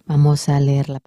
Vamos a leer la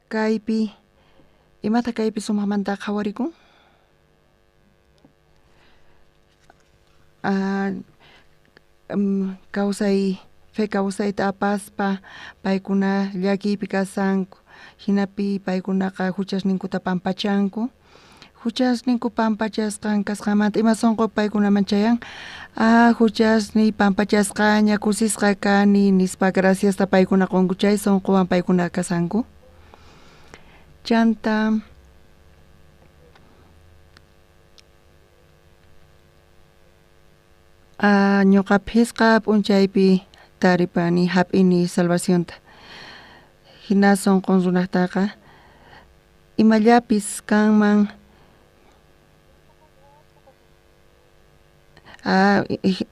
Kaypi imata kaypi sumajmanta qhawarikun? Kawsay fe kawsayta apaspa paykuna llakiypi kashanku, jinapi paykunaqa juchasninkuta pampachanku, juchasninku pampachasqan kasqanmanta ima sonqo paykunaman chayan, ah juchasniy pampachasqaña kusisqa kani nispa graciasta paykuna qonku chay sonqowan paykuna kashanku. Chanta ñuqa phisqa p'unchaypi taripani hap'ini salvacionta, hina sonqon runaqtaqa imallapis kanman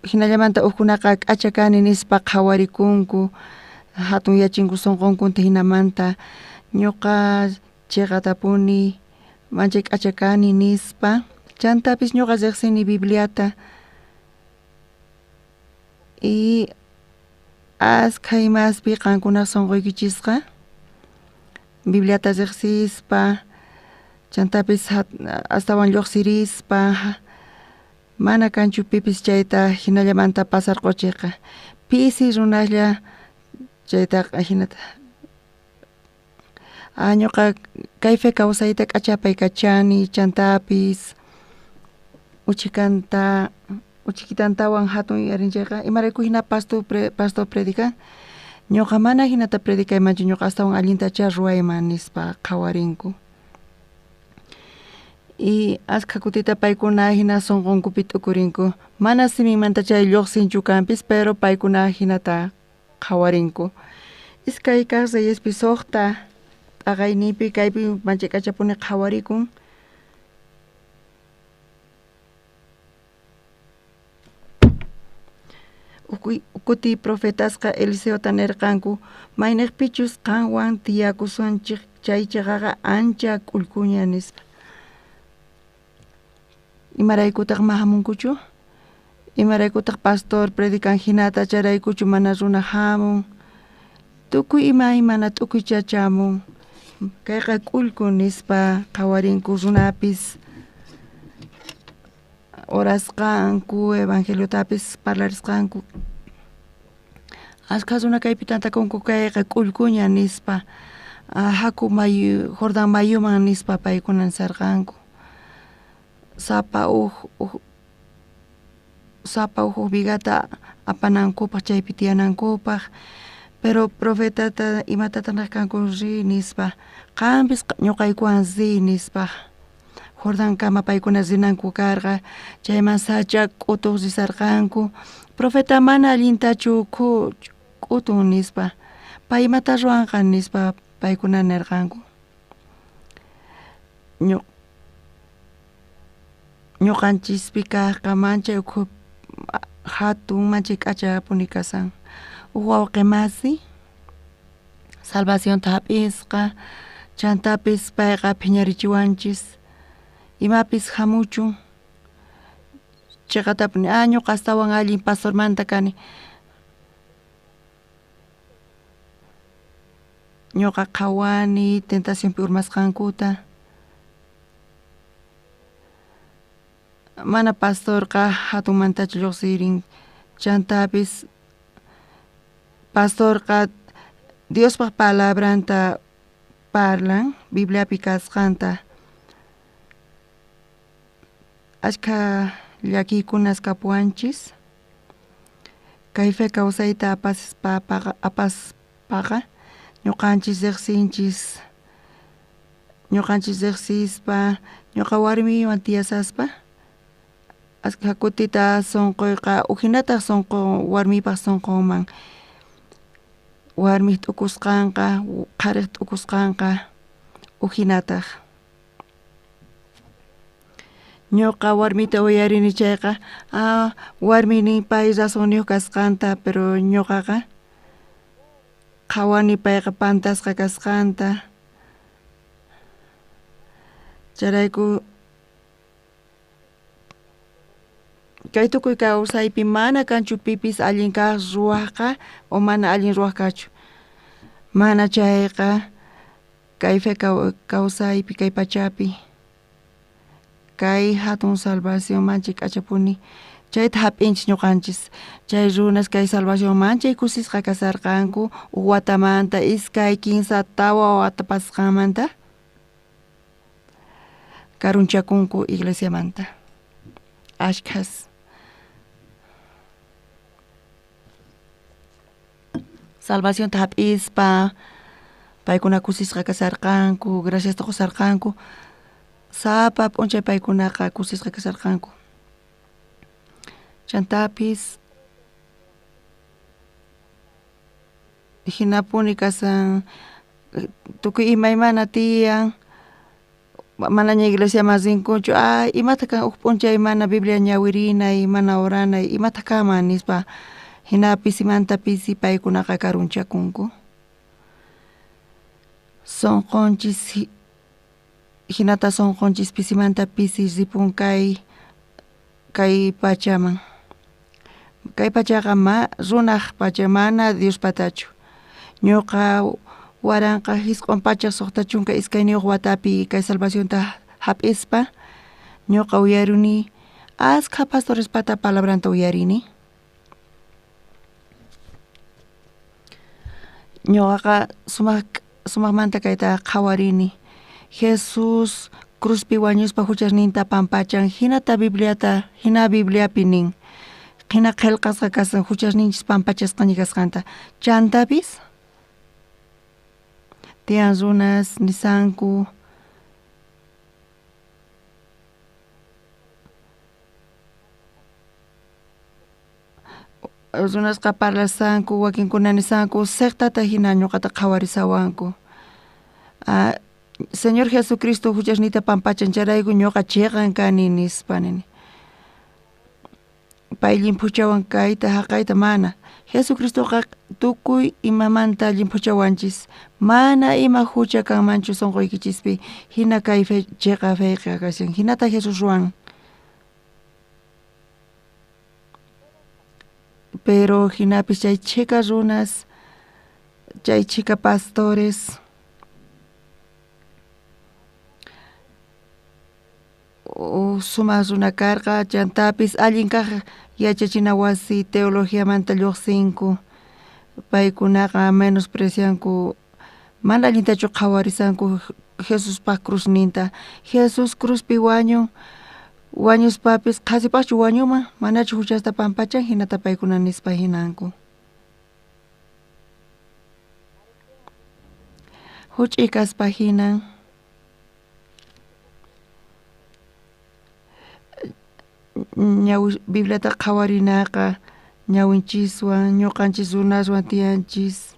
hinallamanta ukkunaqa k'acha kani nispa qhawarikunku, hatun yachinku sonqonkunta hinamanta ñuqa chiqatapuni manchay k'acha kani nispa, chantapis ñuqa riqsini Bibliata. Y askha imaspi qankunaj sonqoykichisqa Bibliata rejsispa chantapis astawan llojsirispa mana kanchu pipis chayta jinallamanta pasarqochejqa pisi runaslla chaytaqa jinata ñuqa kay fe kawsayta k'achapaykachani chantapis uchikanta uchikitantawan jatun yuyarin chayqa imarayku jina pastor predican ñuqa mana jinata predicaymanchu ñuqa astawan allintachá ruwayman nispa qhawarinku. Y askha kutita paykuna jina sonqonkupi t'ukurinku mana siminmanta chay lluqsinchu kanpis pero paykuna jinata qhawarinku. Iskay kaq Reyespi suqta t'aqayninpi kaypi manchay k'achapuni qhawarikun. Kuti profetasqa Eliseota nerqanku maynejpichus qanwan tiyakusunchej chay cheqaqa ancha k'ullkuña nispa. Imaraykutaq ma jamunkuchu? Imaraykutaq pastor predican jinata chayraykuchu mana runa jamun? Tukuy imaymana t'ukuycha chamun kayqa k'ullku nispa qhawarinku runapis orasqanku evangeliotapis parlarisqanku askha runa kaypi tantakunku kayqa k'ullkuña nispa haku mayu Jordán mayuman nispa paykuna nisarqanku sapa uj vigata apanankupaj chaypi tiyanankupaj pero profetata imatataq nej kanku riy nispa qampis ñuqaykuwan riy nispa Jordankama paykuna rinanku karqa chayman sacha k'utuq risarqanku profeta mana allintachu k'utun nispa pay imata ruwanqa nispa paykuna nerqanku ñuqanchispi kaqqa manchay ukhu jatun manchay k'achapuni kasan uj wawqi masi salvacionta jap'isqa chantapis payqa phiñarichiwanchis imapis jamuchun cheqatapuni ñuqa astawan allin pastormanta kani ñuqa qhawani tentacionpi urmasqankuta mana pastorqa jatunmantachu lluqsirin chantapis pastorqa Diospaq palabranta parlan Bibliapi kasqanta askha llakiykunas kapuwanchis kay fe kawsayta apaspaqa ñuqanchis riqsinchis ñuqanchis riqsispa ñuqa warmiywan tiyasaspa askha kutita sunquyqa ujinataq sunqu warmipaq sunqunman warmiq t'ukusqanqa qhariq t'ukusqanqa ujinataq ñuqa warmita uyarini chayqa warmi nin pay razonniyuq kasqanta pero ñuqaqa qhawani payqa pantasqa kasqanta chayrayku kay tukuy kawsaypi mana kanchu pipis allin kaq ruwajqa o mana allin ruwaj kachu mana chayqa kay fe kawsaypi kay pachapi kay jatun salvación manchay k'achapuni chayta jap'inchis ñuqanchis chay runas kay salvación manchay kusisqa kasarqanku uj watamanta iskay kinsa tawa wata pasasqanmanta karunchakunku iglesiamanta ashkhas salvacionta jap'ispa paykuna kusisqa kasarqanku graciasta qusarqanku sapa p'unchay paykunaqa kusisqa kasarqanku chantapis jinapuni kasan tukuy imaymana tiyan manaña iglesiaman rinkuchu imata kan uj p'unchay mana Biblia ñawirinay mana oranay imata kanman nispa jina pisimanta pisi paykunaqa karunchakunku sunqunchis jinata sunqunchis pisimanta pisi ripun kay pachaman Kay pachaqa ma runaj pacha mana Diospatachu. Ñuqa 1962 watapi kay salvacionta hap'ispa ñuqa uyarini askha pastorespata palabranta uyarini. Ñuqaqa sumaqmanta kayta qhawarini. Jesús cruzpi wañuspa huchasninta pampachan hinata Bibliata hina Bibliapi nin. Hina qillqasqa kashan huchasninchis pampachasqaña kasqanta. Chantapis tiyan runas nisanku runasqa parlasanku wakinkuna nisanku sectata hina ñuqata qhawarisawanku. Señor Jesucristo huchasniyta pampachan chayrayku ñuqa chiqan kani nispa nini. Pay llimphuchawan kayta haqayta mana. Jesucristoqa tukuy imamanta llimphuchawanchis mana ima hucha kanmanchu sunquykichispi hina kay fe chiqa feyqa kashan hinata Jesús ruwan. Pero hinapis chay chhika runas chay chhika pastores sumaq runa karqa chantapis allin kaq yachachina wasi teologiamanta lluqsinku paykunaqa menosprecianku mana allintachu qhawarisanku Jesuspaq cruzninta. Jesús cruzpi wañun wañuspapis qhasipaqchu wañuman manachu huchasta pampachan hinata paykuna nispa hinanku. Huch'uy kaspa hinan Bibliata qhawarinaqa ñawinchiswan ñuqanchis runaswan tiyanchis.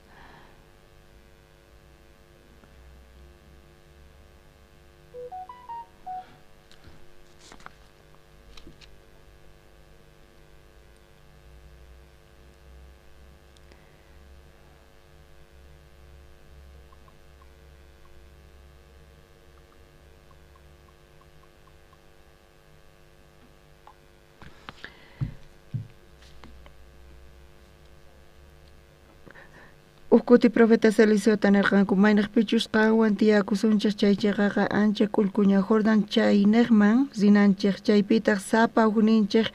Uj kuti profeta Eliseota nirqanku maynaqpichus qanwan tiyakusunchik chay chiqaqa ancha k'ullkuña Jordán chayniqman rinanchik chaypitaq sapa ujninchik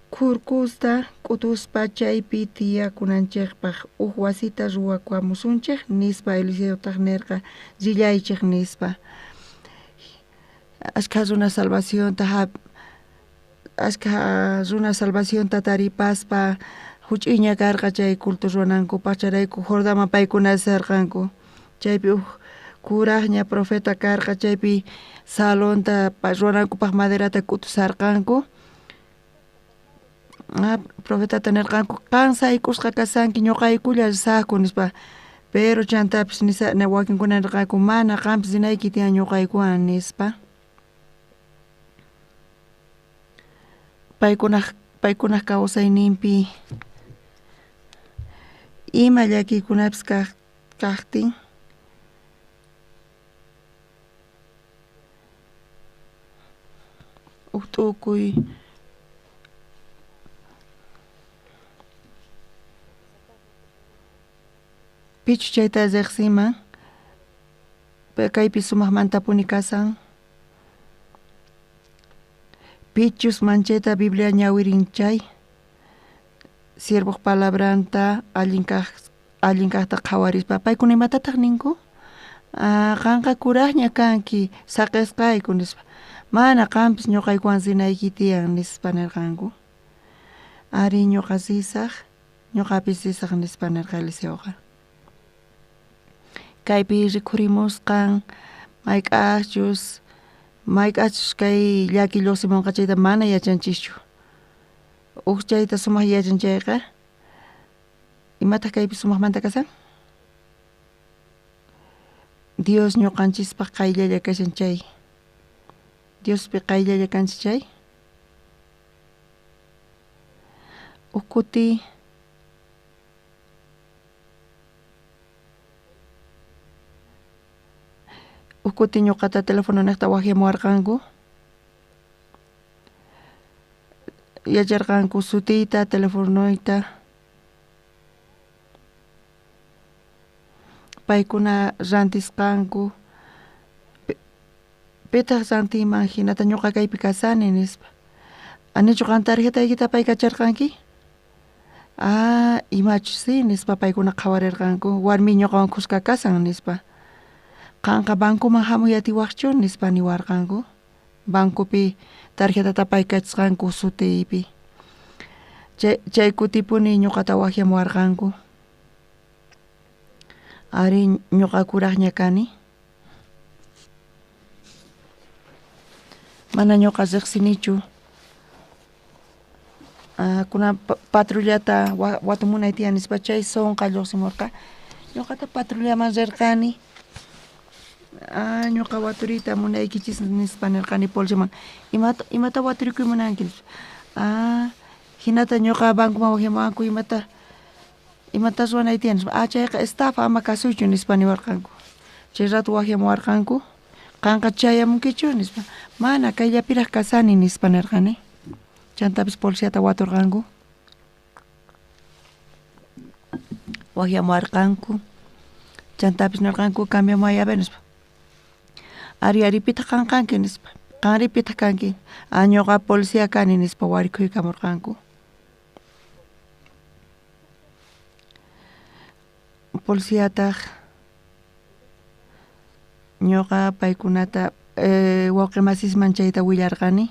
khurkusta k'utuspa chaypi tiyakunanchikpaq uj wasita ruwakuamusunchik nispa Eliseotaq nirqa rillaychik nispa. Ashkha runa salvacionta ashkha runa salvacionta taripaspa huch'uyña karqa chay culto ruwanankupaq chayrayku Jordanman paykuna risarqanku chaypi uj kuraqña profeta karqa chaypi salonta ruwanankupaq maderata k'utusarqanku. Profetata nirqanku qan sayk'usqa kashanki ñuqaykulla risaqku nispa pero chantapis wakinkuna nirqanku mana qampis rinayki tiyan ñuqaykuwan nispa. Paykunaq kawsayninpi ima llakiykunapis kaqtin uj t'ukuy pichus chayta riqsinman kaypi sumaqmantapuni kashan pichus manchayta Biblia ñawirin chay siervoq palabranta allin kaqta qhawarispa paykuna imatataq ninku qanqa kuraqña kanki saqisqayku nispa mana qampis ñuqaykuwan rinayki tiyan nispa nirqanku. Ari ñuqa risaq ñuqapis risaq nispa nirqa Eliseoqa. Kaypi rikhurimusqan mayk'aqchus kay llaki lluqsimunqa chayta mana yachanchischu. Uj chayta sumaq yachan chayqa imataq kaypi sumaqmanta kashan? Dios ñuqanchispaq qayllalla kashan chay. Diospi qayllalla kanchis chay. Uj kuti ñuqata telefononiqta waqyamuwarqanku. Yacharqanku sutiyta, telefonoyta. Paykuna rantisqanku. Pitaq rantinman hinata ñuqa kaypi kasani nispa. Anichu qan tarjetaykita apaykacharqanki? Ah, imachus si nispa paykuna qhawarirqanku, warmi ñuqawan khuska kasan nispa. Qanqa bancoman hamuy atiwaqchu nispa niwarqanku. Bancopi tarjetata apaykachasqanku sutiypi. Chay kutipuni ñuqata waqyamuwarqanku. Ari ñuqa kuraqña kani. Mana ñuqa riqsinichu. Kunan patrullata watumunay tiyan nispa chay sunqa lluqsimurqa. Ñuqata patrullaman rirqani. Ñuqa waturiyta munaykichis nispa nirqani policiaman. Imata waturikuy munanki nispa. Hinata ñuqa bancoman waqyamuwanku imata ruwanay tiyan nispa. Chayqa estafa ama kasuychu nispa niwarqanku. Chay rato waqyamuwarqanku. Qanqa chayamunkichu nispa. Mana kayllapiraq kasani nispa nirqani. Chantapis policiata waturqanku. Waqyamuwarqanku. Chantapis nirqanku cambiamuway a ver nispa. Ari ari pitaq qan kanki nispa. Qanri pitaq kanki. Ñuqa policía kani nispa warikuykamurqanku. Policiataq ñuqa paykunata wawqimasisman chayta willarqani.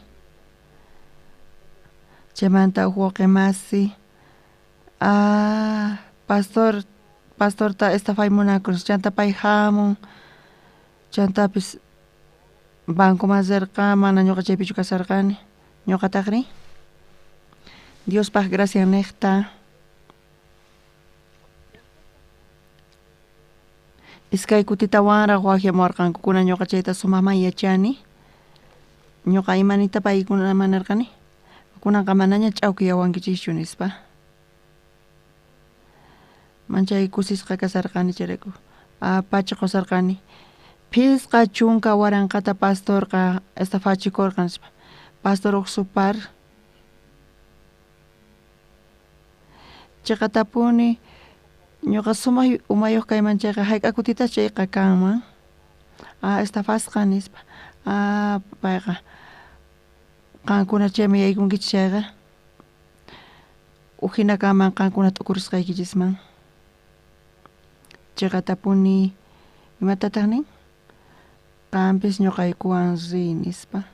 Chaymanta huk wawqimasi pastorta estafay munanku chanta pay hamun chantapis bancoman rirqa mana ñuqa chaypichu kasharqani ñuqataqri Diospaq gracias niqta iskay kutitawanraq waqyamuwarqanku kunan ñuqa chayta sumaqman yachani ñuqa imanita paykunaman nirqani kunanqa manaña ch'awkiyawankichischu nispa manchay kusisqa kasharqani chayrayku pacha qusarqani 50,000 pastorqa estafachikurqa nispa pastor huk supar chiqatapuni ñuqa sumaq umayuq kayman chayqa hayk'a kutita chayqa kanman estafasqa nispa payqa qankuna chayman yaykunkichis chayqa huk hina kanman qankuna t'ukurisqaykichisman chiqatapuni imatataq nin qanpis ñuqaykuwan riy nispa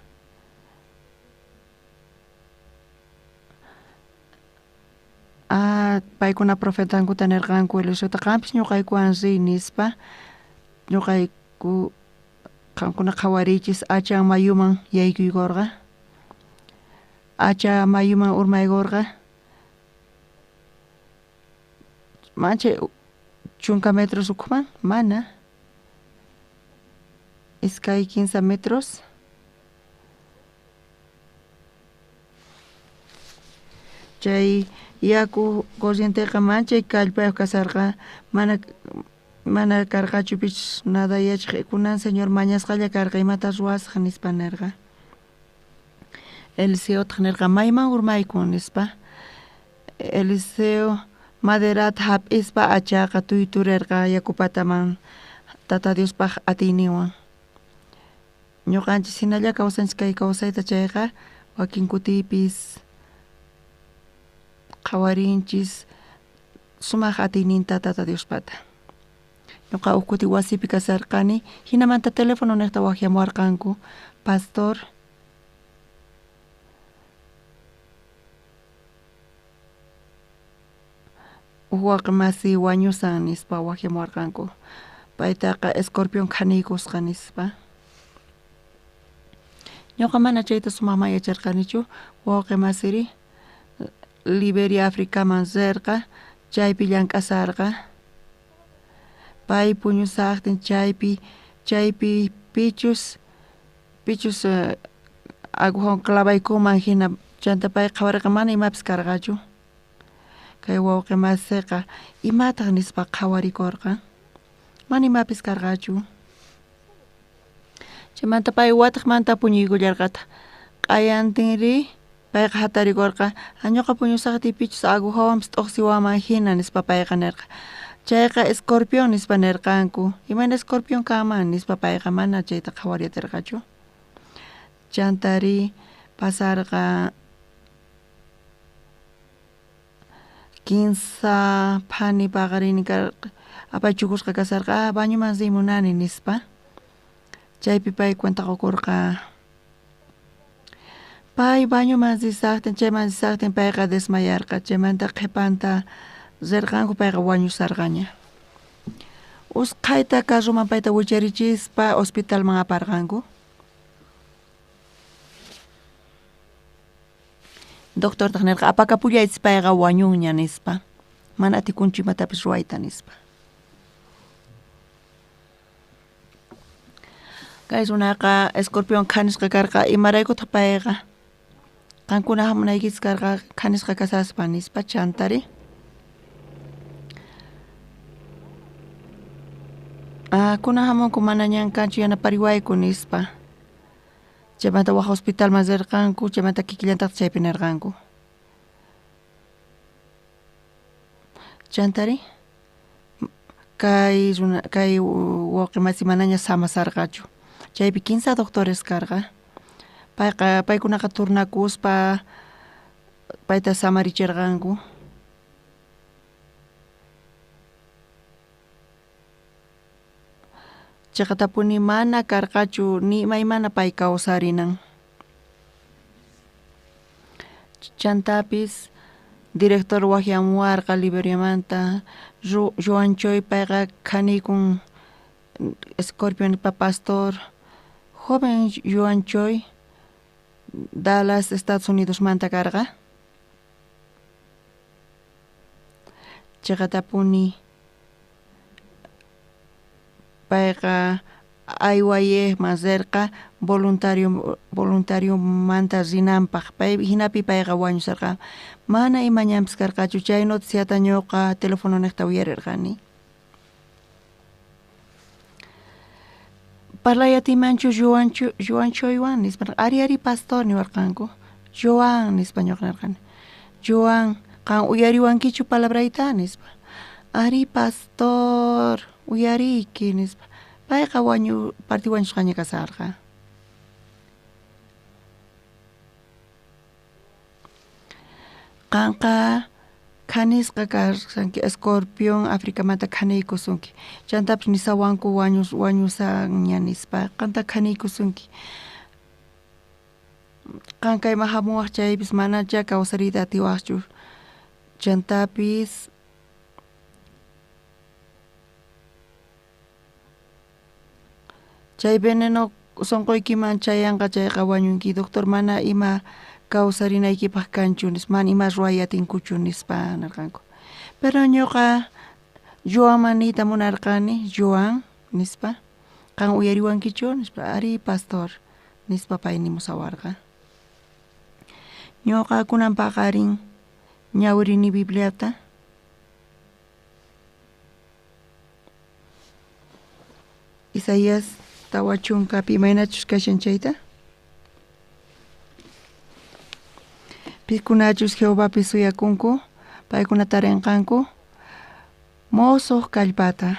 paykuna profetankuta nirqanku Eliseota qanpis ñuqaykuwan riy nispa ñuqayku qankuna qhawariychis Acha mayuman yaykuykurqa Acha mayuman urmaykurqa manchay 10 metros ukhuman mana 2 3 metros chay yaku corrienteqa manchay kallpayuq kasharqa mana karqachu pichus nada yachaq kunan señor mañasqalla karqa imata ruwasaq nispa nirqa Eliseotaq nirqa mayman urmaykun nispa Eliseo maderata hap'ispa achaqa tuyturirqa yakupataman Tata Diospaq atiyninwan ñuqanchis hinalla kawsanchis kay kawsayta chayqa wakin kutipis qhawarinchis sumaq atiyninta Tata Diospata ñuqa huk kuti wasipi kasharqani hinamanta teléfono niqta waqyamuwarqanku pastor huk wawqimasi wañusan nispa waqyamuwarqanku paytaqa escorpión khaniykusqa nispa ñuqa mana chayta sumaqman yacharqanichu wawqimasiri Liberia Africaman rirqa chaypi llank'asarqa pay puñusaqtin chaypi pichus agujawan clavaykunman hina chanta pay qhawarirqa mana imapis karqachu kay wawqimasiqa imataq nispa qhawarikurqa mana imapis karqachu chaymanta pay watiqmanta puñuykullarqataq q'ayantinri Payqa jatarikorqa, ñoqa puñusajtiy pichus agujawanpis t'ojsiwanman jina nispa payqa nerqa. Chayqa escorpión nispa nerqanku. Imayna escorpión kanman nispa payqa mana chayta qhawariyaterqachu. Chantari pasarqa kinsa phani paqarini karqa apaychukusqa kasarqa, bañoman riy munani nispa. Chaypi pay cuenta qokorqa. Pay bañoman risajtin chayman risajtin payqa desmayarqa, chaymanta qhepanta rerqanku payqa wañusarqaña. Usqhayta carroman payta wicharichispa hospitalman aparqanku. Doctortaq nerqa apakapullaychis payqa wañunña nispa, mana atikunchu imatapis ruwayta nispa. Kay runaqa escorpión khanisqa karqa, imaraykutaq payqa qankuna hamunaykichis karqa khanisqa kasaspa nispa chantari. Kunan hamunku mana ñan kanchu yanapariwayku nispa. Chaymanta waj hospitalman rirqanku, chaymanta kikillantaq chaypi nirqanku. Chantari kay runa kay wawqi masi manaña samasarqachu. Chaypi kinsa doctores karqa. Payqa paykunaqa turnakuspa payta samarichirqanku. Chiqatapuni mana karqachu ni imaymana pay kawsarinan. Chantapis director wajyamuwarqa Liberiamanta Joan Choi payqa khanikun Scorpio nispa pastor joven Joan Choi Dallas Estados Unidosmanta karqa. Chiqatapuni payqa aywayejman rerqa voluntariomanta rinanpaj, pay jinapi payqa wañusarqa. Mana ima ñanpis karqachu, chay noticiata ñuqa telefononejta uyarerqani. Parlay atimanchu Joan Choiwan nispa, ari ari pastor niwarqanku. Joan nispa ñuqa nerqani. Joan, qan uyariwankichu palabrayta nispa. Ari pastor, uyariyki nispa. Payqa parti wañusqaña kasarqa. Qanqa khanisqa kashanki escorpión Africamanta khaniykusunki. Chantapis nisawanku wañusanña nispa, qanta khaniykusunki. Qan kayman hamuwaj chaypis manacha kawsariyta atiwajchu. Chantapis chay veneno sonqoykiman chayanqa chayqa wañunki. Doctor mana ima kawsarinaykipaj kanchu nispa, mana ima ruway atinkuchu nispa nerqanku. Pero ñuqa Joanman niyta munarqani, Joan nispa, qan uyariwankichu nispa, ari pastor nispa pay nimusawarqa. Ñuqa kunan paqarin ñawirini Bibliata. Isaías 40 imaynachus kashan chayta. Pikunachus Jehovapi suyakunku, paykuna tarinqanku mosoj kallpata.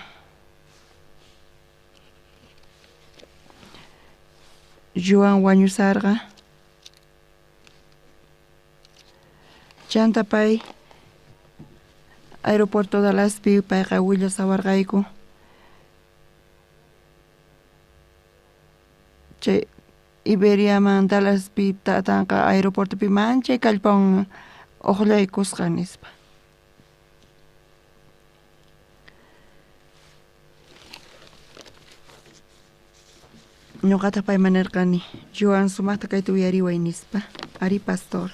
Joan wañusarqa. Chanta pay aeropuerto Dallaspi payqa willasawarqayku. Chay Iberiaman Dallaspi tatanqa aeropuertopi manchay kallpawan oqllaykusqa nispa. Ñuqataq payman nerqani, Joan sumaqta kayta uyariway nispa, ari pastor.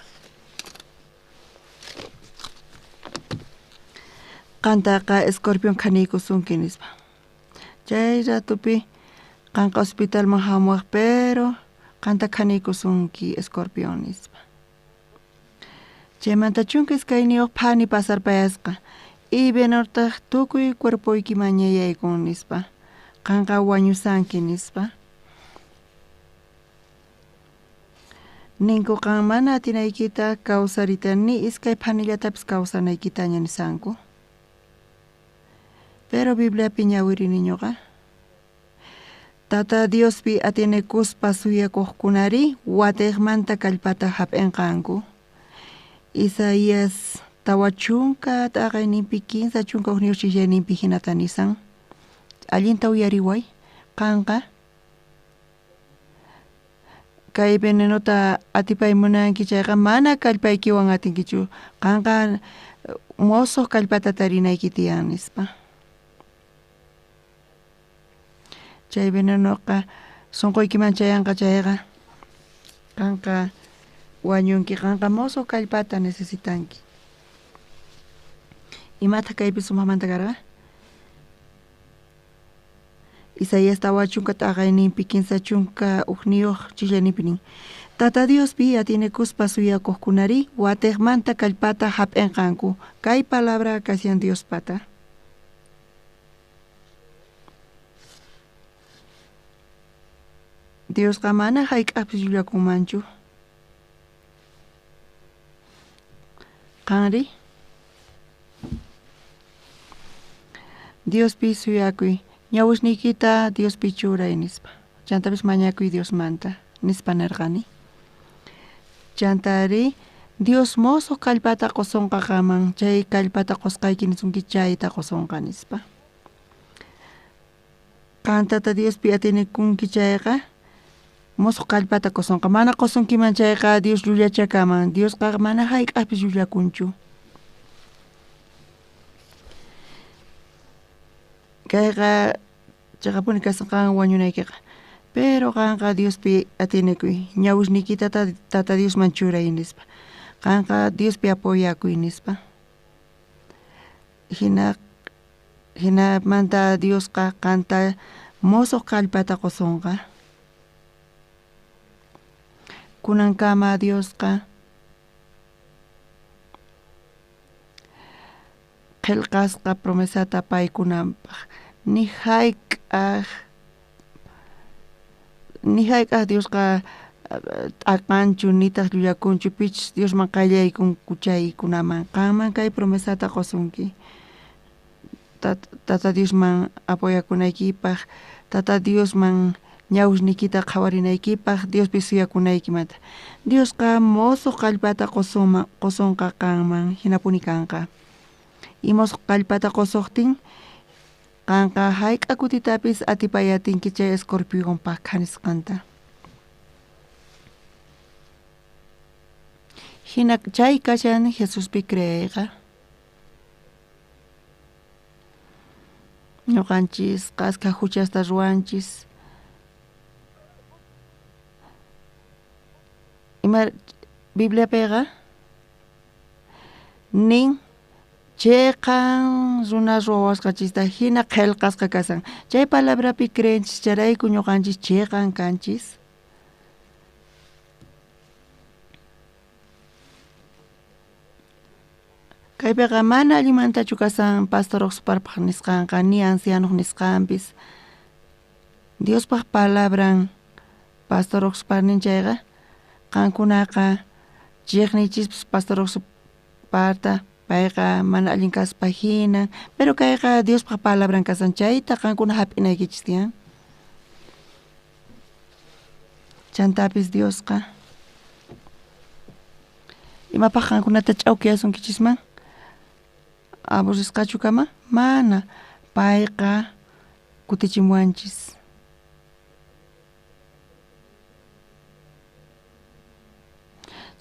Qantaqa escorpión khaniykusunki nispa. Chay ratupi qanqa hospitalman hamuwaj, pero qanta khaniykusunki escorpión nispa. Chaymanta 12 phani pasarpayasqa. Y venortaj tukuy cuerpoykiman ñayaykun nispa. Qanqa wañusanki nispa. Ninku qan mana atinaykita kawsarita ni iskay phanillatapis kawsanaykitaña nisanku. Pero Bibliapi ñawirini ñuqa. Tata Diospi atienekuspa suyakuqkunari watejmanta kallpata hap'inqanku. Isaías 40 t'aqayninpi 31 ch'illayninpi hinata nisan. Allinta uyariway, qanqa kay venenota atipay munanki chayqa mana kallpaykiwan atinkichu, qanqa mosoq kallpata tarinayki tiyan nispa. Chay venenoqa sunquykiman chayanqa chayqa qanqa wañunki, qanqa mosoq kallpata necesitanki. Imataq kaypi sumaqmanta karqa? Isaías 40 t'aqayninpi 31 ch'illayninpi nin. Tata Diospi atienekuspa suyakuqkunari watejmanta kallpata hap'inqanku. Kay palabra kashan Diospata. Diosqa mana hayk'aqpis llullakunmanchu. Qanri? Diospi suyakuy. Ñawisniykita Diospi churay nispa. Chantapis mañakuy Diosmanta nispa nirqani. Chantari Dios mosoq kallpata qusonqa qaman, chay kallpata qusqayki nisunki chayta qusonqa nispa. Qan Tata Diospi atienekunki chayqa mosoq kallpata qusonqa. Mana qusunkiman chayqa Dios llullachakaman. Diosqa mana hayk'aqpis llullakunchu. Kayqa chaqapuni kasqan qan wañunaykiqa. Pero qanqa Diospi atienekuy. Ñawisniykita Tata Diosman churay nispa. Qanqa Diospi apoyakuy nispa. Hinamanta Diosqa qanta mosoq kallpata qusonqa. Kunankama Diosqa qhelqasqa promesata paykunanpaq. Ni hayk'aq Diosqa t'aqanchu nitaq llullakunchu pichus Diosman qayllaykunku chaykunaman. Qanman kay promesata qusunki. Tata Diosman apoyakunaykipaq, Tata Diosman ñawisniykita qhawarinaykipaq, Diospi suyakunaykimanta. Diosqa mosoq kallpata qusonqa qanman, hinapuni kanqa. Y mosoq kallpata qusuqtin qanqa hayk'a kutitapis atipayatinki chay escorpionpaq khanisqanta. Hina chay kashan Jesuspi creeyqa. Ñuqanchis qasqa huchasta ruwanchis. Ima Bibliapiqa nin cheqan runa ruwasqanchista hina qhelqasqa kasan. Chay palabrapi creenchis chayrayku ñuqanchis cheqan kanchis. Kaypiqa mana allinmantachu kasan pastor Oxparpaq nisqanqa ni ancianoq nisqanpis. Diospaq palabran pastor Oxpar nin chayqa qankunaqa chiqniychispis pastor Oxparta payqa mana allin kaspa hina, pero kayqa Diospaq palabran kasan chayta qankuna hap'inaykichis tiyan. Chantapis Diosqa imapaq qankunata ch'awkiyasunkichisman? Aburrisqachu kama? Mana. Payqa kutichimuwanchis.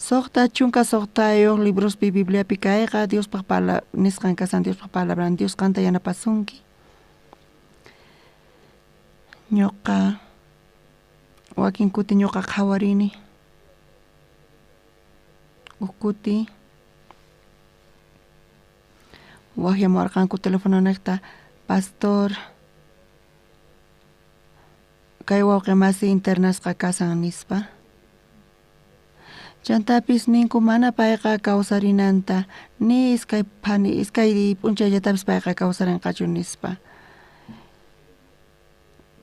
Suqta chunka suqtayuq librospi Bibliapi kayqa Diospaq nisqan kasan Diospaq palabran. Dios qanta yanapasunki. Ñuqa wakin kuti ñuqa qhawarini. Huk kuti waqyamuwarqanku telefononejta pastor kay wawqi masi internasqa kasan nispa. Chantapis ninku mana payqa kawsarinanta ni iskay p'unchayllatapis payqa kawsarinqachu nispa.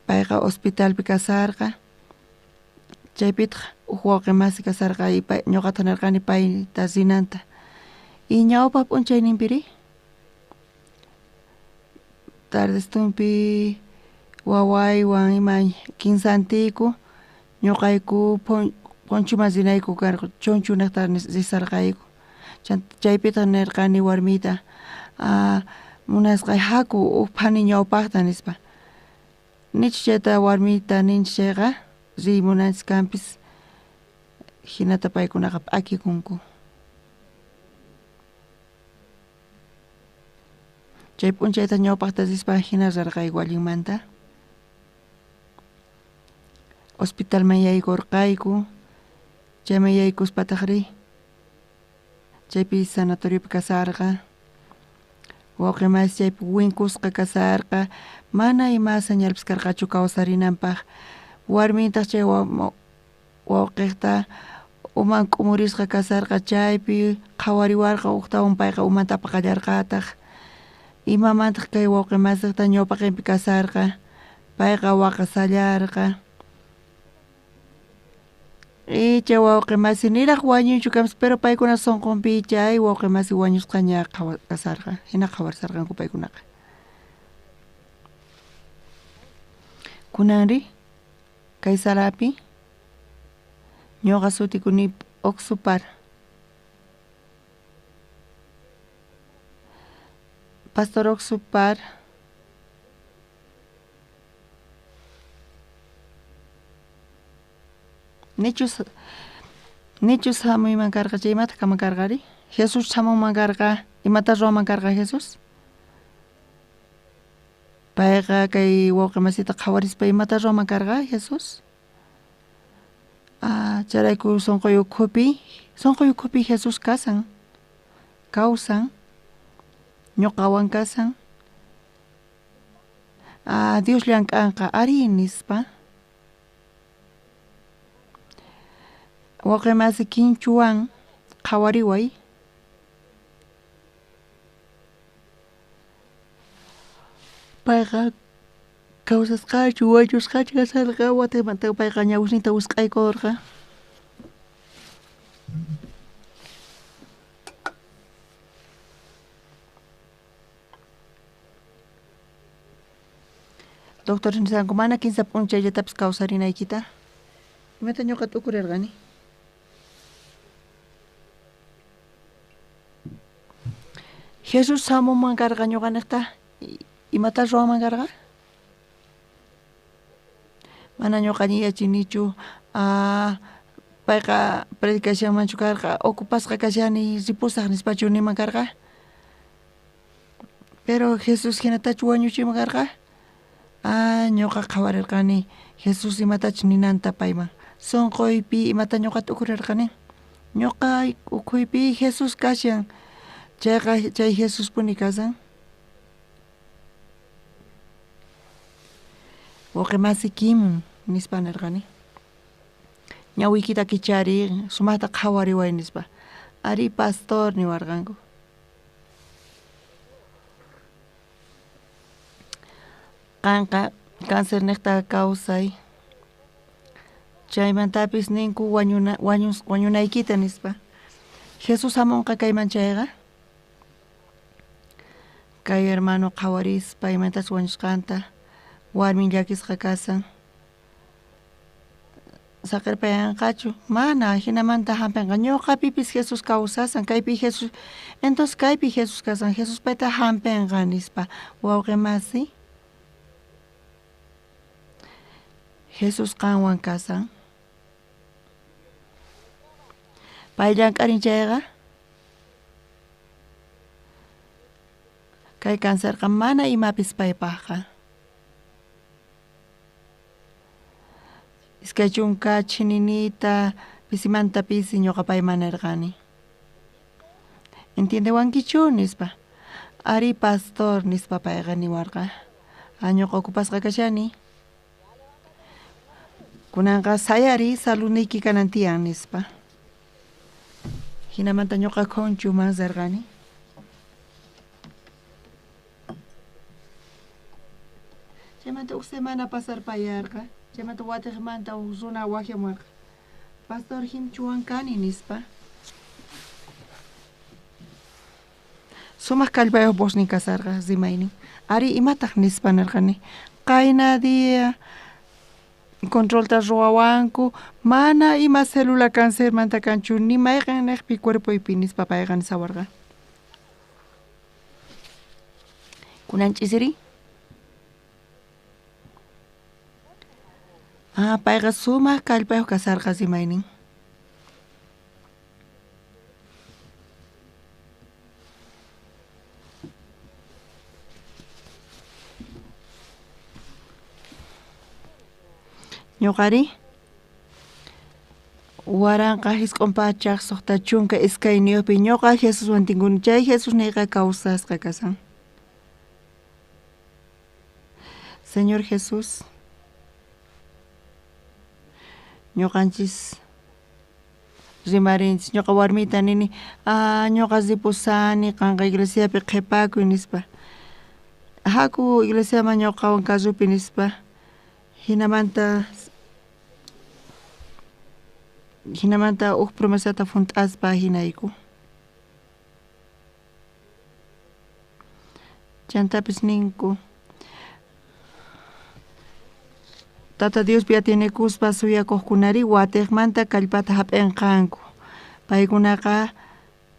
Payqa hospitalpi kasarqa. Chaypitaq uj wawqi masi kasarqa ñuqata nirqani payta rinanta. Y ñawpaq p'unchayninpiri tardestunpi wawaywan ima kinsantiku ñuqayku Ponchuman rinayku karqa, chunchunejta risarqayku. Chaypitaq nirqani warmiyta, munasqay haku uj phani ñawpaqta nispa. Nichu chayta warmiyta ninchik chayqa riy munanchis kanpis, hinata paykunaqa p'akikunku. Chay p'unchayta ñawpaqta rispa hina rarqayku allinmanta. Hospitalman yaykurqayku, chayman yaykuspataqri chaypi sanatoriopi kasarqa. Wawqi masi chaypi winkusqa kasarqa, mana ima señalpis karqachu kawsarinanpaq. Warmintaq chay wawqiqta uman k'umurisqa kasarqa, chaypi qhawariwarqa ujtawan payqa umanta apaqallarqataq. Imamantaq kay wawqi masiqta ñawpaqinpi kasarqa, payqa waqasallarqa. Chay wawqi masi niraq wañuychu kanpis, pero paykuna sunqunpi chay wawqi masi wañusqaña kasarqa, hina qhawarisarqanku paykunaqa. Kunanri kay salapi ñuqa sutikuni Oxupar. Pastor Oxupar nichus hamuyman karqa chay imataq kanman karqari? Jesus hamunman karqa, imata ruwaman karqa Jesus? Payqa kay wawqi masita qhawarispa imata ruwaman karqa Jesus? Chayrayku sunquy ukhupi Jesus kasan, kawsan, ñuqawan kasan. Dios llank'anqa ari nispa. Wawqi masi kinchuwan qhawariway. Payqa kawsasqachu wañusqachu kasarqa, watimanta payqa ñawisninta wisq'aykurqa. Doctor nisanku mana kinsa p'unchayllatapis kawsarinaykita. Imata ñuqa t'ukurirqani? Jesus hamunman karqa ñuqaniqta, imata ruwaman karqa? Mana ñuqa yachinichu, payqa predicashanmanchu karqa, ocupasqa kashani ripusaq nispachu niman karqa? Pero Jesus hinatachu wañuchiman karqa? Ñuqa qhawarirqani Jesus imatachus ninanta payman. Sunquypi imata ñuqa t'ukurirqani? Ñuqa ukhuypi Jesus kashan, chayqa chay Jesuspuni kasan. Wawqi masi Kim nispa nirqani. Ñawiykita kichari, sumaqta qhawariway nispa. Ari pastor niwarqanku. Qanqa cancerniqta kawsay. Chaymantapis ninku wañunaykita nispa. Jesus hamunqa kayman chayqa. Kay hermano qhawarispa imatachus wañusqanta, warmin llakisqa kasan. Saqirpayanqachu? Mana, hinamanta hampinqa. Ñuqapipis Jesus kawsasan, kaypi Jesus, entonces kaypi Jesus kasan, Jesus payta hampinqa nispa. Wawqi masi, Jesus qanwan kasan. Pay llank'arin chayqa, kay cancerqa mana imapis paypaqqa. 20 chininita pisimanta pisi ñuqa payman nirqani. Entiendewankichu nispa. Ari pastor nispa payqa niwarqa. Ñuqa ocupasqa kashani. Kunanqa sayari saludniyki kanan tiyan nispa. Hinamanta ñuqa Conchuman rirqani. Chaymanta uj semana pasarpayarqa. Chaymanta watiqmanta uj runa waqyamuwarqa. Pastor Jimchuwan kani nispa. Sumaq kallpayuq voznin kasarqa rimaynin. Ari imataq nispa nirqani. Qayna día controlta ruwawanku mana ima célula cancermanta kanchu ni mayqan niqpi cuerpoypi nispa payqa nisawarqa. Kunan ch'isiri? Ah, payqa sumaq kallpayuq kasarqa rimaynin. Ñuqari 1962 ñuqa Jesuswan tinkuni chay Jesusniyqa kawsasqa kasan. Señor Jesús, ñuqanchis rimarinchis ñuqa warmita nini ñuqa ripusani qanqa iglesiapi qhipakuy nispa. Haku iglesiaman ñuqawan carrupi nispa. Hinamanta huk promesata hunt'aspa hinayku. Chantapis ninku Tata Diospi atienekuspa suyakuqkunari watiqmanta kallpata hap'inqanku. Paykunaqa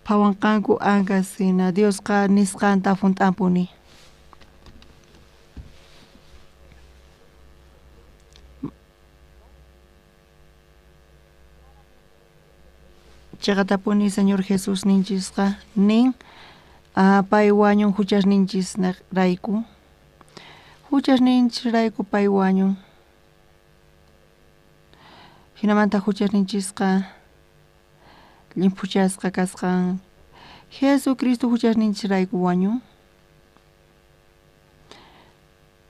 phawanqanku ankas hina Diosqa nisqanta hunt'anpuni. Chayqatapuni Señor Jesús ninchisqa nin pay wañun huchasninchisrayku. Huchasninchisrayku pay wañun. Hinamanta huchasninchisqa llimphuchasqa kasqan. Jesucristo huchasninchisrayku wañun.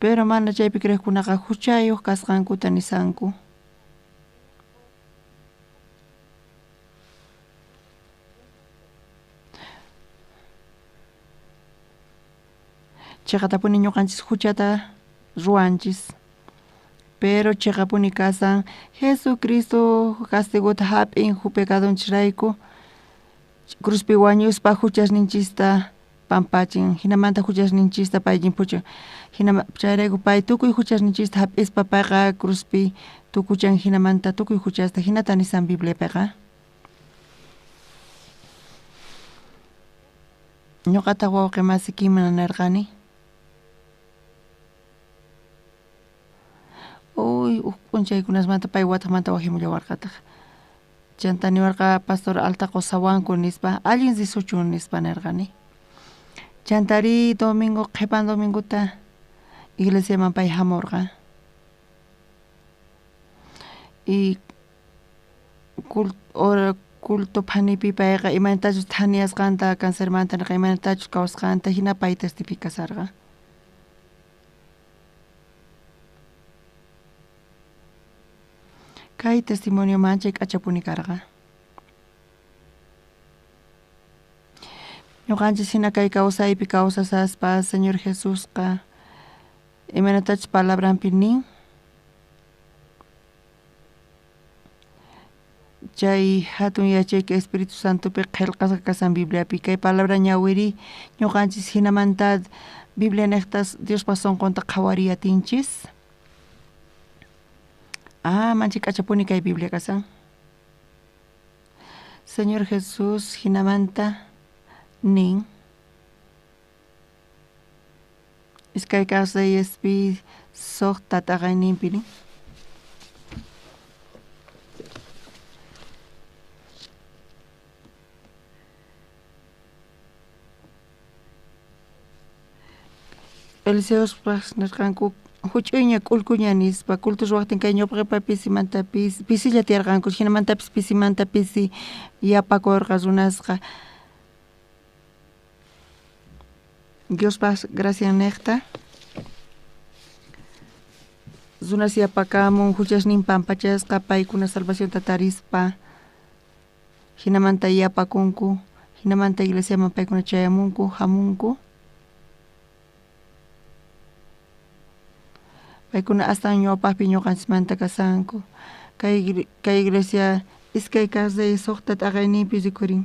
Pero mana chaypi creqkunaqa huchayuq kasqankuta nisanku. Chayqatapuni ñuqanchis huchata ruwanchis. Pero chayqapuni kasan Jesucristo castigota hap'in pecadonchisrayku cruzpi wañuspa huchasninchista pampachin hinamanta huchasninchista pay llimphuchan. Chayrayku pay tukuy huchasninchista hap'ispa payqa cruzpi tukuchan hinamanta tukuy huchasta hinata nisan Bibliapiqa. Ñuqataq wawqi masikiman nirqani. Uy, huk p'unchaykunasmanta pay wataqmanta wajimullawarqataq. Chanta niwarqa pastor alta qusawanku nispa allin risuchun nispa nirqani. Chantari domingo qhipan domingota iglesiaman pay hamurqa. Y culto phanipi payqa imaynatachus thaniyasqanta cancermanta nirqa imaynatachus kawsasqanta hina pay testificasarqa. Kay testimonio manchay k'achapuni karqa. Ñuqanchis hina kay kawsaypi kawsasaspa Señor Jesusqa imaynatachus palabranpi nin chay hatun yachayka Espíritu Santopi qillqasqa kasan Bibliapi kay palabra ñawiri ñuqanchis hinamanta Biblia niqtas Diospa sunqunta qhawariy atinchis. Manchay k'achapuni kay Biblia kasan. Señor Jesús hinamanta nin iskay kaq Reyespi suqta t'aqayninpi nin. Eliseospaq nirqanku huch'uyña k'ullkuña nispa culto ruwaqtin kay ñawpaqpa pisimanta pisi pisilla tiyarqanku hinamantapis pisimanta pisi yapakurqa runasqa. Diospaq gracian niqta runas yapakamun huchasnin pampachasqa paykuna salvacionta tarispa hinamanta yapakunku hinamanta iglesiaman paykuna chayamunku hamunku. Paykuna astawan ñawpaqpi ñuqanchismanta kasanku. Kay iglesia Iskay kaj Reyes sojta t'aqayninpi rikhurin.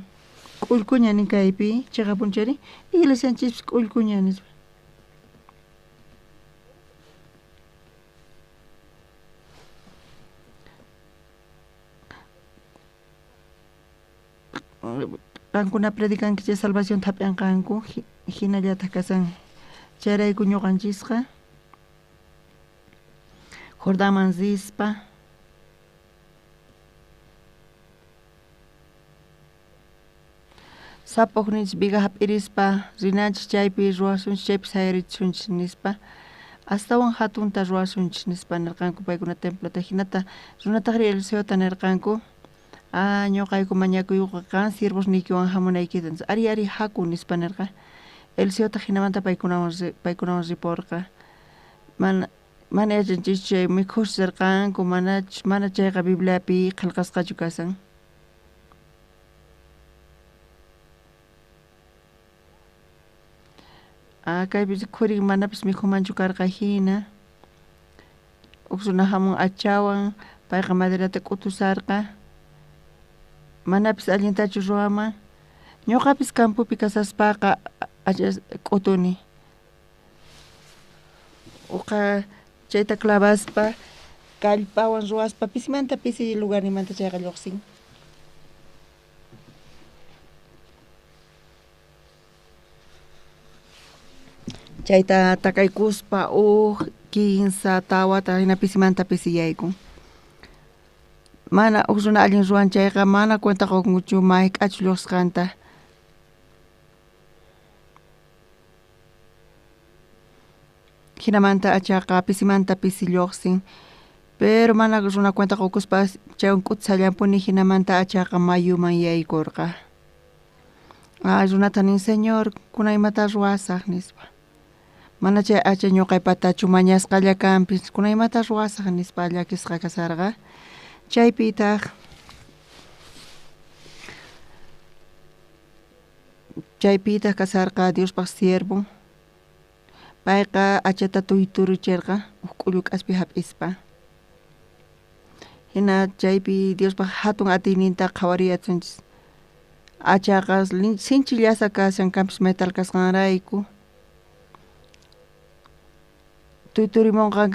K'ullkuña nin kaypi, cheqapunchari, iglesianchispis k'ullkuña nispa. Qankuna predicankichis salvación hap'inqanku, hinallataq kasan. Chayrayku ñuqanchisqa Jordanman rispa sapa ujninchis viga hap'irispa rinanchis chaypi ruwasunchis chaypi sayarichisunchis nispa astawan hatunta ruwasunchis nispa nirqanku paykuna templota. Hinata runatajri Eliseota nirqanku ñuqayku mañakuyqa qan siervosniykiwan hamunaykita nispa. Ari ari haku nispa nirqa. Eliseotaq hinamanta paykunawan riporqa. Mana yachanchischu chay mikhusqa rirqanku mana chayqa Bibliapi qillqasqachu kasan. Kaypi rikhurin manapis mikhumanchu karqa hina. Uj runa hamun hachawan payqa maderata k'utusarqa. Manapis allintachu ruwaman. Ñuqapis campopi kasaspaqa k'utuni. Uqa chayta clavaspa kallpawan ruwaspa pisimanta pisi lugarnimanta chayqa lluqsin. Chayta takaykuspa uj kinsa tawata hina pisimanta pisi yaykun. Mana uj runa allin ruwan chayqa mana cuenta qukunchu mayk'achu lluqsqanta. Hinamanta hachaqa pisimanta pisi lluqsin. Pero mana runa cuenta qukuspa chaywan k'utsallanpuni hinamanta hachaqa mayuman yaykurqa. Runata nin Señor, kunan imata ruwasaq nispa. Mana chay hacha ñuqaypatachu mañasqalla kanpis, kunan imata ruwasaq nispa llakisqa kasarqa. Chaypitaq kasarqa Diospaq siervon. Payqa hachata tuyturuchirqa uj k'ullu k'aspi hap'ispa. Hina chaypi Diospaq hatun atiyninta qhawariyasunchis. Hachaqa sinchi llasa kashan kanpis metal kasqanrayku. Tuyturimunqa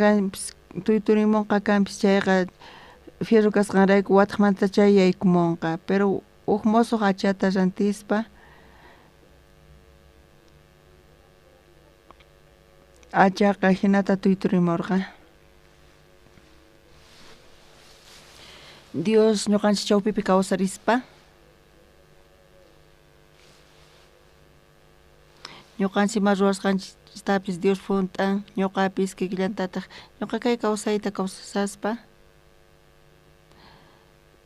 kanpis chayqa fierro kasqanrayku wataqmanta chay yaykumunqa. Pero uj mosoq hachata rantispa hachaqa hinata tuyturimurqa. Dios ñuqanchis chawpipi kawsarispa ñuqanchis ima ruwasqanchistapis Dios hunt'an, ñuqapis kikillantataq ñuqa kay kawsayta kawsaspa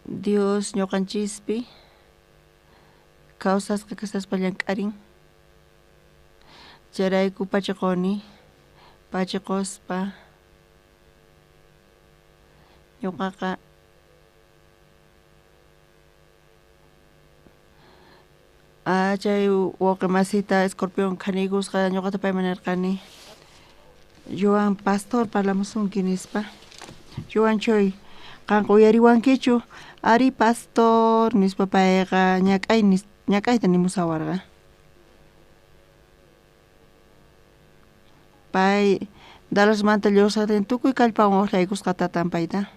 Dios ñuqanchispi kawsasqa kasaspa llank'arin. Chayrayku pachiquni, pachiquspa ñuqaqa chay wawqi masita escorpión khaniykusqa ñuqata payman nirqani Joan pastor parlamusunki nispa. Joan Choy, qanqa uyariwankichu? Ari pastor nispa payqa ñak'ayta nimusawarqa. Pay Dallasmanta lluqsaqtin tukuy kallpawan uqllaykusqa tatan payta.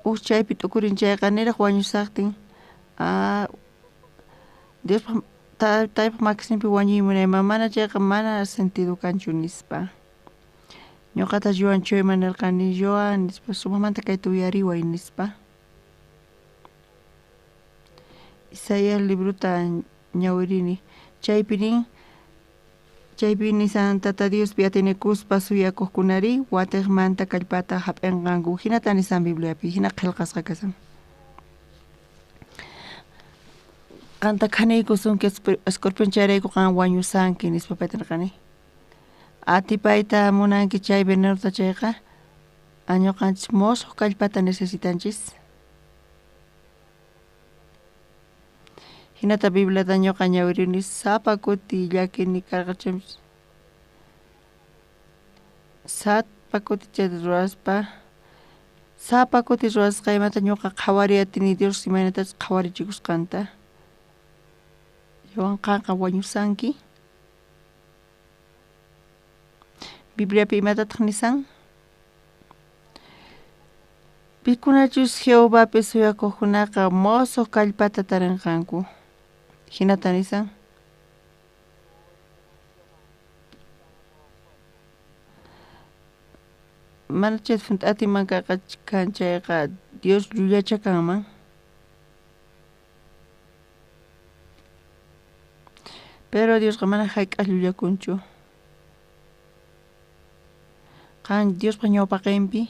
Uj chaypi t'ukurin chayqa niraq wañusaqtin Diospaq taypaq makisninpi wañuy munayman mana chayqa mana sentido kanchu nispa. Ñuqata Joan Choyman nirqani Joan nispa sumaqmanta kayta uyariway nispa. Isaías librota ñawirini chaypi nin chaypi nisan Tata Diospi atinikuspa suyakuqkunari watiqmanta kallpata hap'inqanku hinata nisan Bibliapi hina qillqasqa kasan. Qanta khaniykusunki escorpión chayrayku qan wañusanki nispa payta nirqani. Atipayta munanki chay venenota chayqa ñuqanchis mosoq kallpata necesitanchis. Hinata Bibliata ñuqa ñawirini sapa kuti llakini karqa chaypis sapa kuti chayta ruwaspa Sapa kuti ruwasqaymanta ñuqa qhawariy atini Dios imaynatachus qhawarichikusqanta. Joan qanqa wañusanki. Bibliapi imatataq nisan? Pikunachus Jehovapi suyakuqkunaqa mosoq kallpata tarinqanku. Jinata nisan. Mana chay junt'atiman karqa kan chayqa Dios llullacha kanman. Pero Diosqa mana jayk'aq llullakunchu. Qan Diospa ñawpaqinpi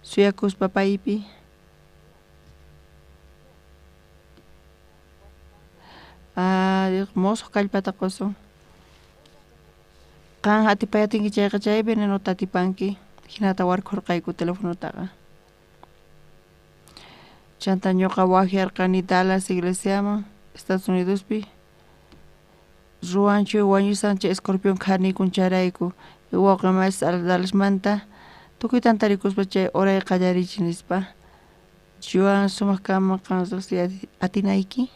suyakuspa paypi Dios mosoq kallpata qosun. Qan atipayatinki chayqa chay venenota atipanki. Jinata warkhurqayku telefonotaqa. Chanta ñuqa wajyarqani Dallas iglesiaman Estados Unidospi. Ruwanchu wañusan chay escorpión khanikun chayrayku wawqi masis Dallasmanta tukuy tantarikuspa chay oray qallarichi nispa. Joan sumaq kanman qan riqsiy atinayki.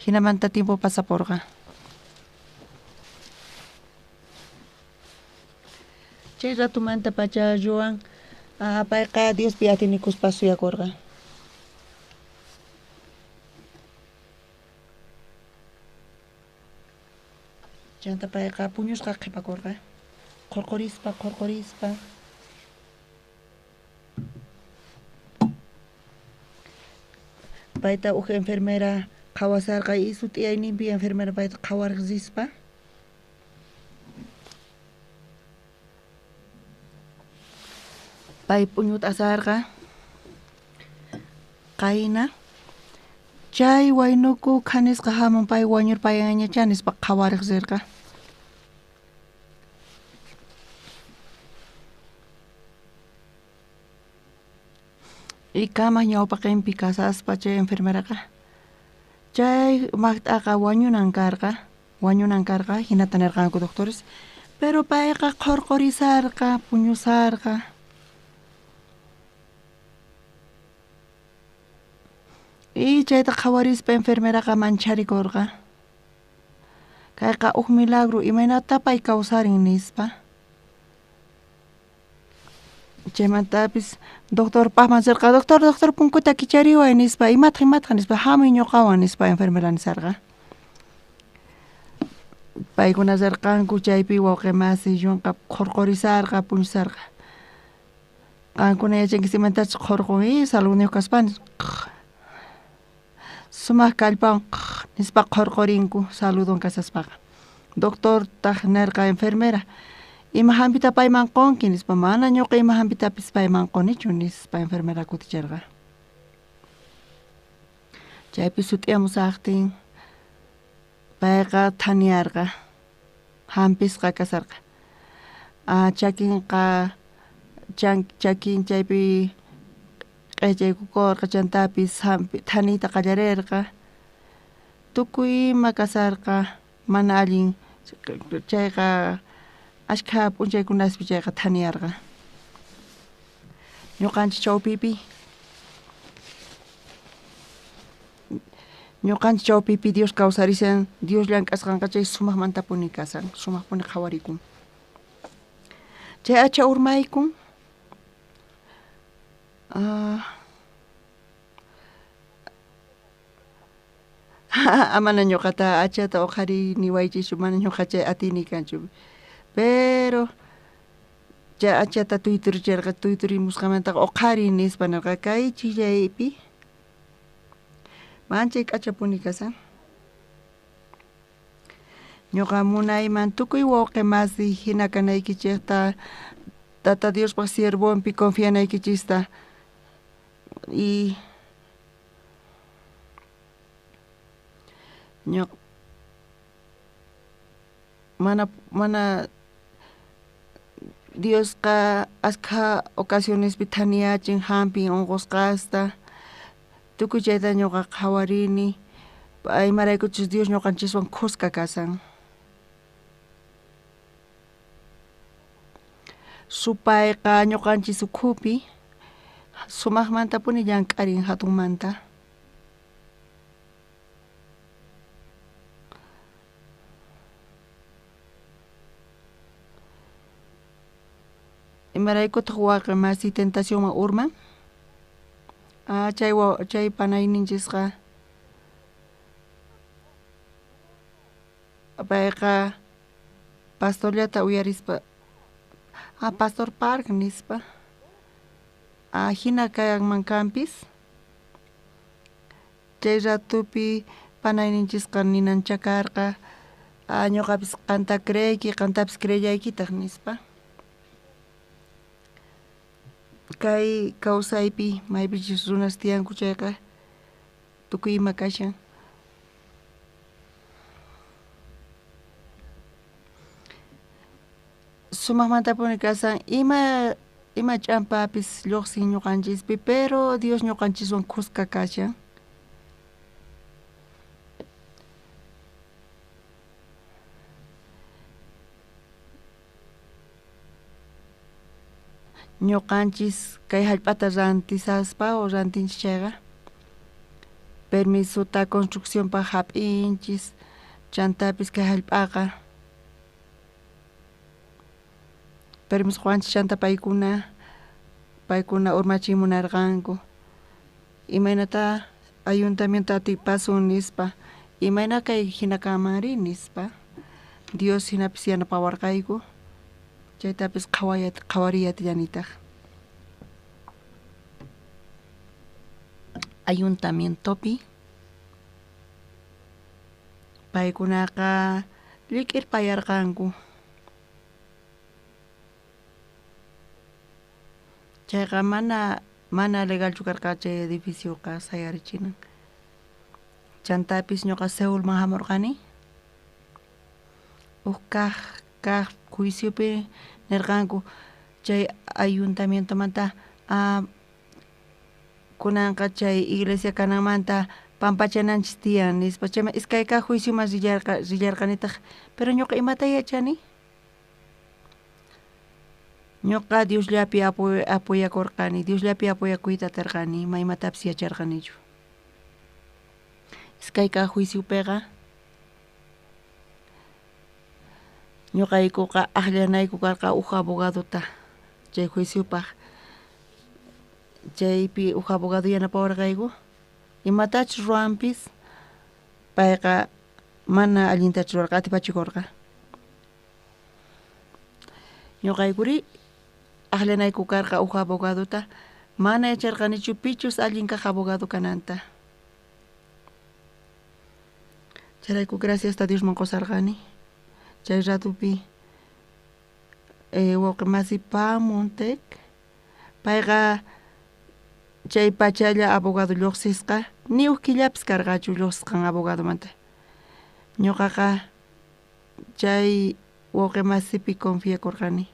Jinamanta tiempo pasaporqa. Chay ratumanta pacha Joan payqa Diospi atinikuspa suyakurqa. Chanta payqa puñusqa qhipakurqa. Qhurqurispa, qhurqurispa. Payta uj enfermera qhawasarqa y sut'iyayninpi enfermera payta qhawariq rispa. Pay p'uñuta asarqa. Qayna chay waynuku khanisqa hamun pay wañurpayanñachá nispa qhawariq rirqa. Y kama ñawpaqinpi kasaspa chay enfermeraqa chay maqt'aqa wañunan karqa hinata nirqanku doctores, pero payqa qhurqurisarqa, puñusarqa. Y chayta qhawarispa enfermeraqa mancharikurqa. Kayqa uj milagro imaynata pay kawsarin nispa. Chaymantapis doctor paqman rirqa, doctor, doctor punkuta kichariway nispa, imataq imataq nispa, hamuy ñuqawan nispa enfermera nisarqa. Paykuna rirqanku chaypi wawqi masi Joanqa qhurqurisarqa, puñusarqa. Qankuna yachankichis imatachus qhurqun y saludniyuq kaspanis sumaq kallpawan nispa qhurqurinku saludwan kasaspaqa. Doctortaq nirqa enfermera, ima hampita payman qunki nispa, mana ñuqa ima hampitapis payman qunichu nispa enfermera kutichirqa. Chaypi sut'iyamusaqtin payqa thaniyarqa, hampisqa kasarqa. Chakinqa chakin chaypi q'illchaykukurqa chantapis thaniyta qallarirqa. Tukuy ima kasarqa mana allin chayqa ashkha p'unchaykunaspi chayqa thaniyarqa. Ñuqanchik chawpipi Dios kawsarishan, Dios llank'asqanqa chay sumaqmantapuni kasan, sumaqpuni qhawarikun. Chay acha urmaykun. Amana ñuqata achata uqhariy niwaychischu, mana ñuqa chay atini kanchu. Pero chay achata tuyturichirqa, tuyturimusqamantaqa uqhariy nispa nirqa kay chillaypi. Manchay k'achapuni kasan. Ñuqa munayman tukuy wawqi masi hina kanaykichikta, Tata Diospaq siervonpi confianaykichista. Y mana Diosqa askha ocasionespi thaniyachin hampin unqusqasta. Tukuy chayta ñuqa qhawarini, imaraykuchus Dios ñuqanchiswan khuska kasan. Supayqa ñuqanchis ukhupi sumaqmantapuni llank'arin hatunmanta. Imaraykutaq wawqi masi tentacionman urman? Chay panayninchisqa payqa pastorllata uyarispa Pastor Park nispa hina kanman kanpis chay ratupi panayninchisqa ninancha karqa ñuqapis qanta creeyki qantapis creellaykitaq nispa. Kay kawsaypi maypichus runas tiyanku chayqa tukuy ima kashan. Sumaqmantapuni kashan ima ch'ampapis lluqsin ñuqanchispi pero Dios ñuqanchiswan khuska kashan. Ñuqanchis kay hallp'ata rantisaspa o rantinchis chayqa permisota construccionpaq hap'inchis chantapis kay hallp'aqa permiso quwanchis chanta paykuna urmachimunarqanku imaynata ayuntamiento atipasun nispa imayna kay hina kanmanri nispa Dios hinapis yanapawarqayku chaytapis qhawariyatillanitaj. Ayuntamientopi paykunaqa llik'irpayarqanku chayqa mana legalchu karqa chay edificioqa sayarichinan. Chantapis ñuqa Seulman hamurqani huk kaq juiciopi nirqanku chay ayuntamientomanta kunanqa chay iglesia kananmanta pampachananchis tiyan nispa chayman iskay kaq juicioman rillarqanitaq pero ñuqa imata yachani ñuqa Diosllapi apoyakurqani Diosllapi apoyakuyta atirqani ima imatapis yacharqanichu. Iskay kaq juiciopiqa ñuqaykuqa aqllanayku karqa huk abogadota chay juiciopaq chaypi huk abogado yanapawarqayku imatachus ruwanpis payqa mana allintachu ruwarqa atipachikurqa. Ñuqaykuri aqllanayku karqa huk abogadota mana yacharqanichu pichus allin kaq abogado kananta. Chayrayku gracias a Diosman qusarqani. Chay ratupi wawqi masi Pamontek payqa chay pachalla abogado lluqsisqa ni huk killapis karqachu lluqsisqan abogadomanta. Ñuqaqa chay wawqi masipi confiakurqani.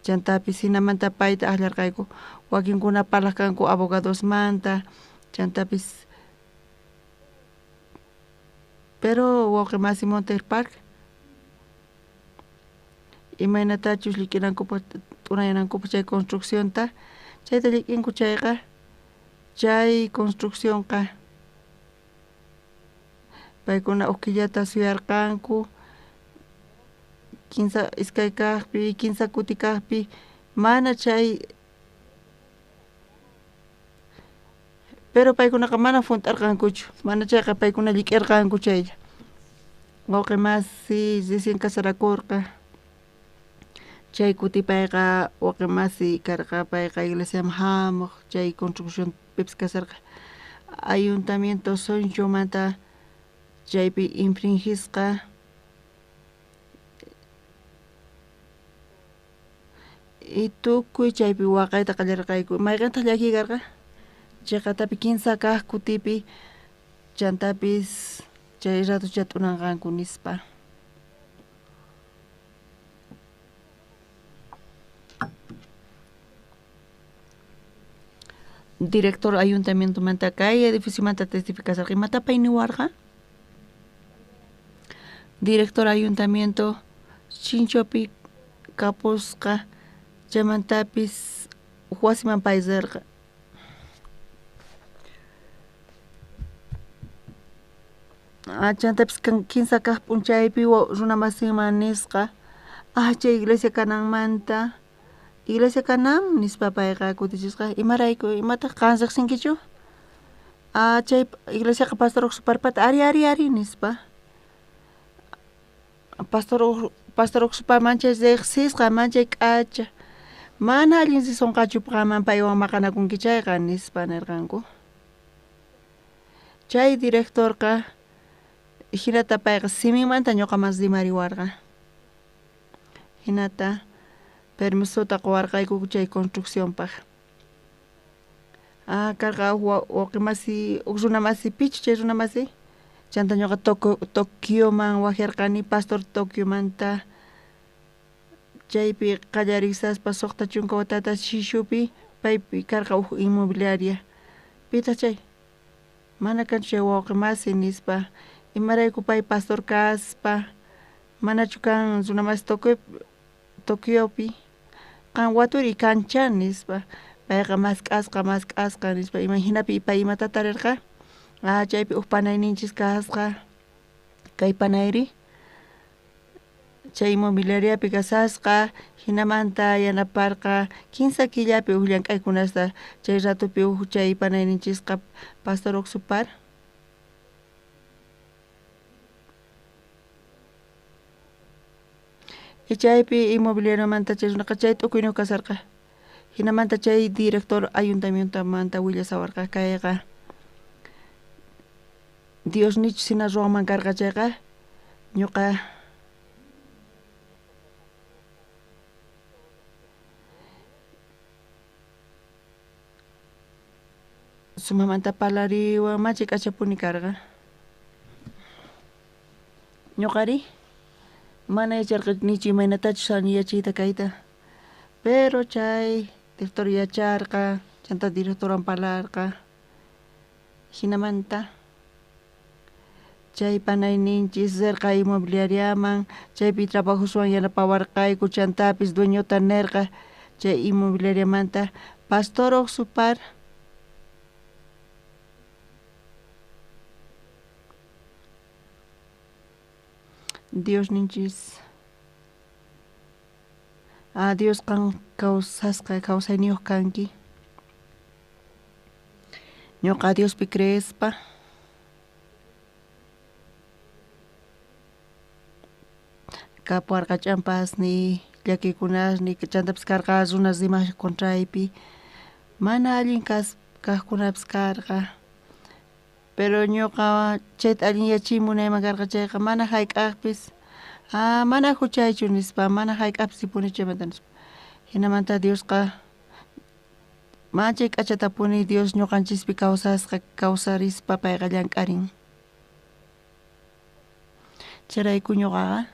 Chantapis hinamanta payta aqllarqayku wakinkuna parlaq kanku abogadosmanta chantapis pero wawqi masi Monter Park imaynatachus llik'inankupaq t'unayanankupaq chay construccionta chayta llik'inku chayqa chay construccionqa paykuna huk killata suyarqanku kinsa iskay kaqpi kinsa kuti kaqpi mana chay pero paykunaqa mana hunt'arqankuchu mana chayqa paykuna llik'irqanku chaylla. Wawqi masi recién casarakurqa chay kuti payqa wawqi masi karqa payqa iglesiaman hamuq chay construccionpipis kasarqa ayuntamiento Sonchomanta chaypi infringisqa y tukuy chaypi waqayta qallarqayku mayqintaq llakiy karqa chayqatapi kinsa kaq kutipi chantapis chay ratucha t'unanqanku nispa. Director ayuntamientomanta kay edificiomanta testificasarqa imata pay niwarqa director ayuntamiento Chinchopi Kapusqa chaymantapis uj wasiman pay rerqa. Chantapis kinsa kaj p'unchaypi runa masinman nisqa ah chay iglesia kananmanta iglesia kanan nispa payqa kutichisqa imarayku imataj qan rejsinkichu ah chay iglesiaqa pastor Uxuparpata ari ari ari nispa pastor Uxupar manchay rejsisqa manchay k'acha mana allin risonqachu qanman paywan maqanakunki chayqa nispa nerqanku. Chay directorqa jinata payqa siminmanta ñuqaman rimariwarqa. Jinata permisota qowarqayku chay construccionpaj. Ah karqa uj wawqi masi uj runa masi pichu chay runa masi chanta ñuqa Tokioman wajarqani pastor Tokiomanta chaypi qallarisaspa 60 watata Shishupi paypi karqa uj inmobiliaria pitaq chay mana kanchu chay wawqi masi nispa imarayku pay pastor kaspa manachu kan runa masi Tokiopi qan waturiy kancha nispa payqa mask'asqa mask'asqa nispa ima jinapi pay imata tarirqa ah chaypi uj panayninchis kasqa kay panayri chay inmobiliariapi kasasqa jinamanta yanaparqa 3 killapi uj llank'aykunasta chay ratopi uj chay panayninchisqa pastor Uxupar y chaypi inmobiliariamanta chay runaqa chay t'ukuyniyuq kasarqa jinamanta chay director ayuntamientomanta willasawarqa kayqa Dios nichus jina ruwanman karqa chayqa ñuqa sumajmanta parlariwan manchay k'achapuni karqa. Ñuqari mana yacharqanichu imaynatachus yachayta kayta pero chay director yacharqa chanta directorwan parlarqa jinamanta chay panayninchis rerqa inmobiliariaman chaypi trabajoswan yanapawarqayku chantapis dueñota nerqa chay inmobiliariamanta pastor Uxupar Diosninchis ah Dios qan kawsasqa kawsayniyuq kanki ñuqa Diospi creespa kapuwarqa ch'ampasniy llakiykunasniy chantapis karqa runas rimaj contraypi mana allin kajkunapis karqa pero ñuqa chayta allinyachiy munayman karqa chayqa mana jayk'aqpis ah mana juchaychu nispa mana jayk'aqpis ripuni chaymanta nispa jinamanta Diosqa manchay k'achatapuni Dios ñuqanchispi kawsasqa kawsarispa payqa llank'arin chayrayku ñuqaqa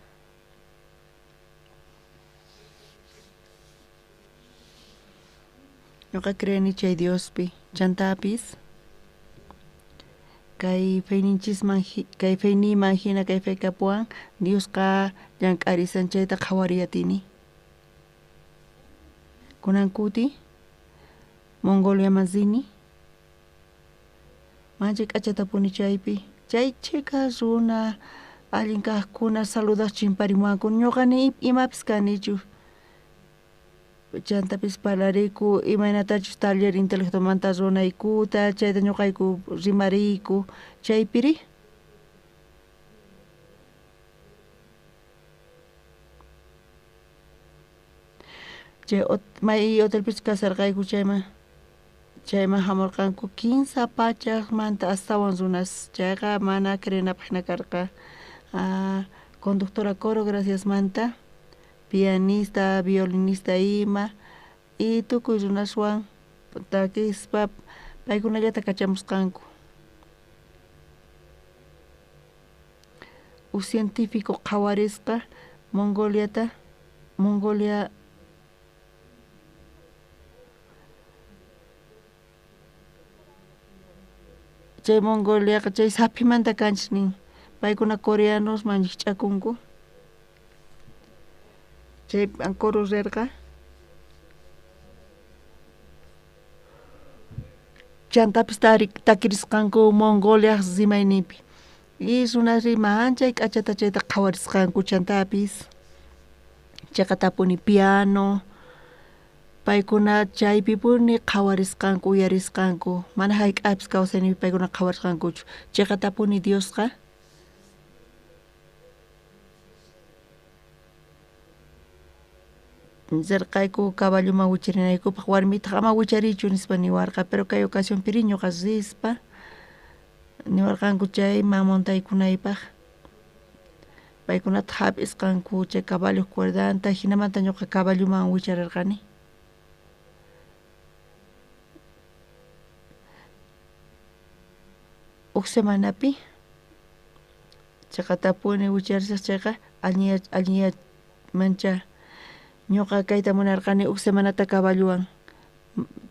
ñuqa creeni chay Diospi chantapis kay feyninchisman kay feyniyman jina kay fe kapuwan Diosqa llank'arisan chayta qhawariy atini. Kunan kuti Mongoliaman rini manchay k'achatapuni chaypi chay chhika runa allin kajkuna saludaj chimparimuwanku ñuqa ni imapis kanichu chantapis parlariku imaynatachus taller intelectualmanta runaykuta chayta ñuqayku rimariyku chaypiri chay may hotelpichu kasarqayku chayman chayman jamurqanku 300manta astawan runas chayqa mana creenapaq jina karqa conductora coro graciasmanta pianista, violinista ima y tukuy runaswan takispa paykunallata kachamusqanku. Uj científico qhawarisqa Mongoliata Mongolia chay Mongoliaqa chay saphimanta kanchis nin paykuna coreanosman rikch'akunku. Chay coro rerqa. Chantapis takirisqanku Mongoliaj rimayninpi. Y runasri manchay k'achata chayta qhawarisqanku chantapis cheqatapuni piano paykuna chaypipuni qhawarisqanku uyarisqanku mana jayk'apis kawsayninpi paykuna qhawarisqankuchu cheqatapuni Diosqa rirqayku caballoman wicharinaykupaq warmitaq ama wichariychu nispa niwarqa pero kay ocasionpiri ñuqa rispa niwarqanku chayman montaykunaypaq paykunataq hap'isqanku chay caballoq cuerdanta jinamanta ñuqa caballoman wicharirqani. Uj semanapi chaqatapuni wicharisaq chayqa allinyamancha ñuqa kayta munarqani uj semanata caballowan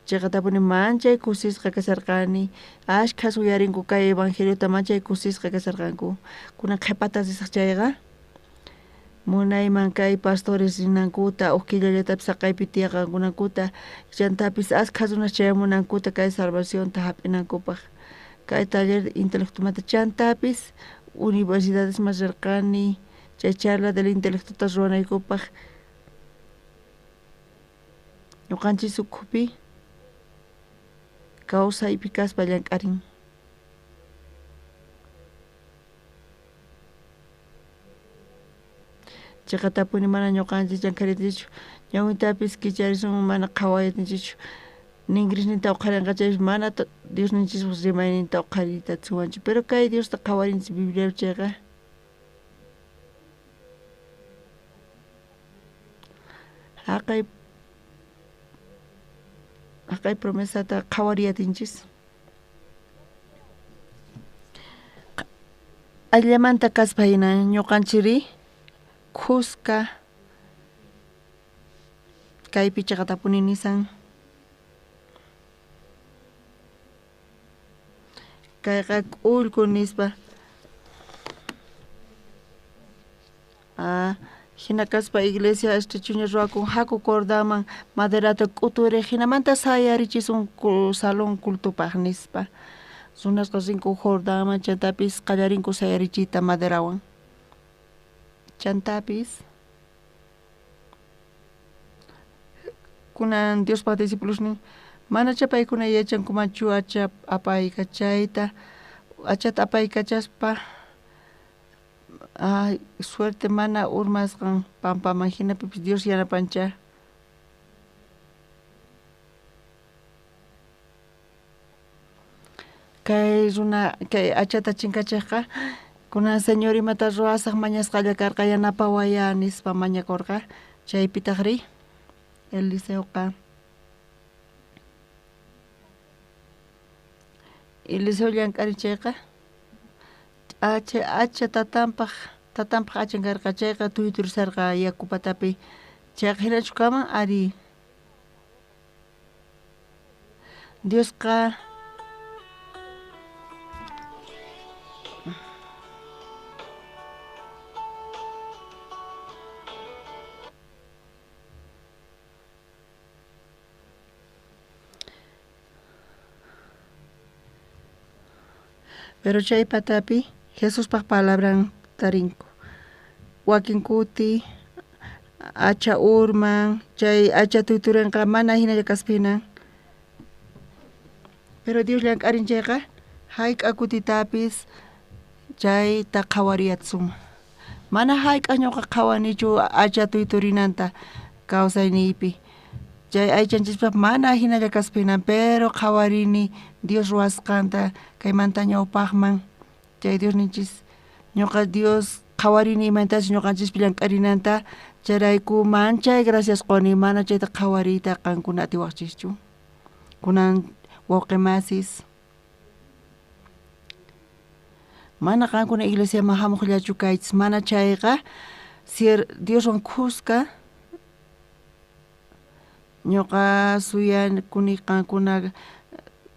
chaqatapuni manchay kusisqa kasharqani ashkhas uyarinku kay evangeliota manchay kusisqa kasharqanku kunan qhipata risaq chayqa munayman kay pastores rinankuta uj killallatapis saqaypi tiyaqankunankuta chantapis ashkha runas chayamunankuta kay salvacionta hap'inankupaq kay taller intelectomanta chantapis universidadesman rirqani chay charla del intelectota ruwanaykupaq ñuqanchis ukhupi kawsaypi kaspa llank'arin. Chaqatapuni mana ñuqanchis llank'arinchikchu ñawintapis kicharisun mana qhawarinchikchu ningrisninta uqharinqa chaypis mana Diosninchispaq rimayninta uqhariyta atisunmanchu pero kay Diosta qhawarinchik Bibliapi chayqa haqay promesata qhawariyatinchis Allamanta kaspa hina ñuqanchikri khuska kaypi chaqatapuni nisan kayqa k'ullku nispa hina kaspa iglesia estrechuña ruwakun haku cordaman maderata k'uturiq hinamanta sayarichisun salón cultupaq nispa runasqa rinku Jordanman chantapis qallarinku sayarichiyta maderawan chantapis kunan Diospaq discipulosnin manacha paykuna yachankumanchu hacha apaykachayta hachata apaykachaspa suerte mana urmasqan pampaman hinapipis Dios yanapancha kay runa kay hachata chinkachiqqa kunan Señor imata ruwasaq mañasqalla karqa yanapawaya nispa mañakurqa chaypitaqri Eliseoqa Eliseo llank'arin chayqa hacha tatanpaq hachan karqa chayqa tuyturisarqa yaku patapi chayqa hinachu kaman ari Diosqa pero chay patapi Jesuspaq palabran tarinku wakin kuti hacha urman chay hacha tuyturinqa mana hinalla kaspa hinan pero Dios llank'arin chayqa hayk'a kutitapis chayta qhawariyatsun mana hayk'aq ñuqa qhawanichu hacha tuyturinanta kawsayniypi chay aychanchispaq mana hinalla kaspa hinan pero qhawarini Dios ruwasqanta kaymanta ñawpaqman chay Diosninchis ñuqa Dios qhawarini imatachus ñuqanchispi llank'arinanta chayrayku manchay gracias quni mana chayta qhawariyta qankuna atiwaqchischu kunan wawqimasis mana qankuna iglesiaman hamuqllachu kaychis mana chayqa Dioswan khuska ñuqa suyakuni qankuna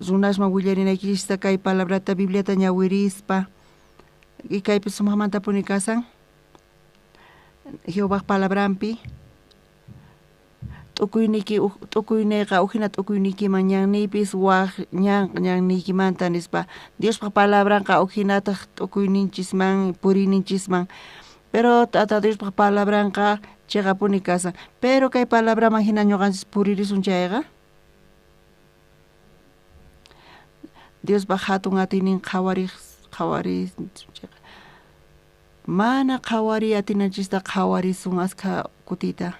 runasman willarinaykichista kay palabrata Bibliata ñawirispa y kaypi sumaqmantapuni kasan Jehovaq palabranpi. T'ukuyniyki t'ukuyneyqa ujina t'ukuyniykiman ñanniypis waj ñan ñanniykimanta nispa. Diospaj palabranqa ujinataj t'ukuyninchisman puriyninchisman. Pero Tata Diospaj palabranqa cheqapuni kasan. Pero kay palabraman jina ñuqanchis puririsun chayqa Diospaj jatun atiynin qhawariq chayqa mana qhawariy atinanchista qhawarisun askha kutita.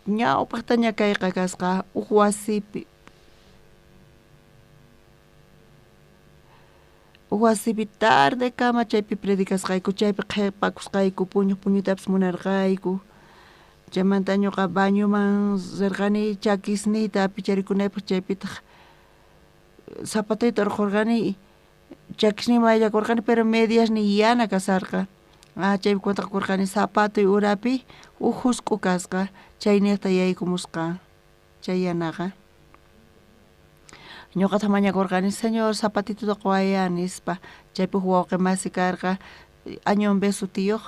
Ñawpaqtaña kayqa kasqa uj wasipi tardekama chaypi predicasqayku, chaypi qhipakusqayku, puñuq puñuytapis munarqayku. Chaymanta ñuqa bañoman rirqani chakisniyta picharikunaypaq, chaypitaq zapatuyta urqurqani, chakisniyman mayllakurqani, pero mediasniy yana kasarqa. Chaypi cuenta qukurqani zapatuy urapi uj jusk'u kasqa, chayniqta yaykumusqa chay yanaqa. Ñuqataq mañakurqani, Señor zapatituta quwaya nispa. Chaypi uj wawqi masi karqa Añombe sutiyuq,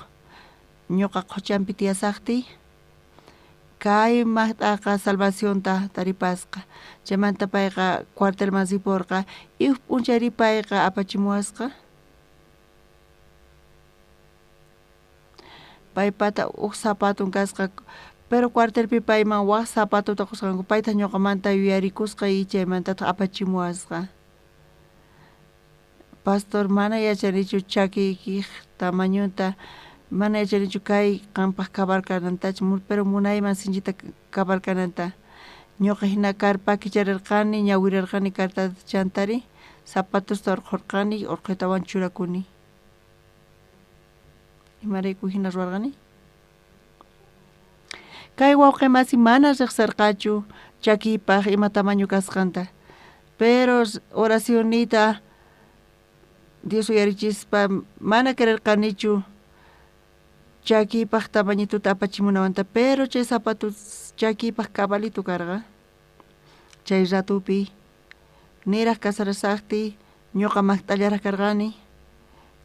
ñuqa qhuchanpi tiyasaqtiy kay maqt'aqa salvacionta taripasqa. Chaymanta payqa cuartelman ripurqa y uj p'unchayri payqa apachimuwasqa. Paypata uj zapatun kasqa, pero cuartelpi payman waj zapatuta qusqanku, paytaq ñuqamanta yuyarikusqa y chaymantataq apachimuwasqa. Pastor, mana yachanichu chakiykij tamañunta, mana yachanichu kay qampaq cabal kanantachu, pero munayman sinchita cabal kananta. Ñuqa hina karpa kicharirqani, ñawirirqani kartata chantari, zapatusta urqhurqani, urqhuytawan churakuni. Imarayku hina ruwarqani? Kay wawqi masi mana riqsirqachu chakiypaq ima tamaño kasqanta, pero oracionniyta Dios uyarichispa mana quererqanichu chakiypaq tamañituta apachimunawanta, pero chay zapatos chakiypaq cabalito karqa. Chay ratupi niraq casarasaqtiy ñuqa maqt'allaraq karqani,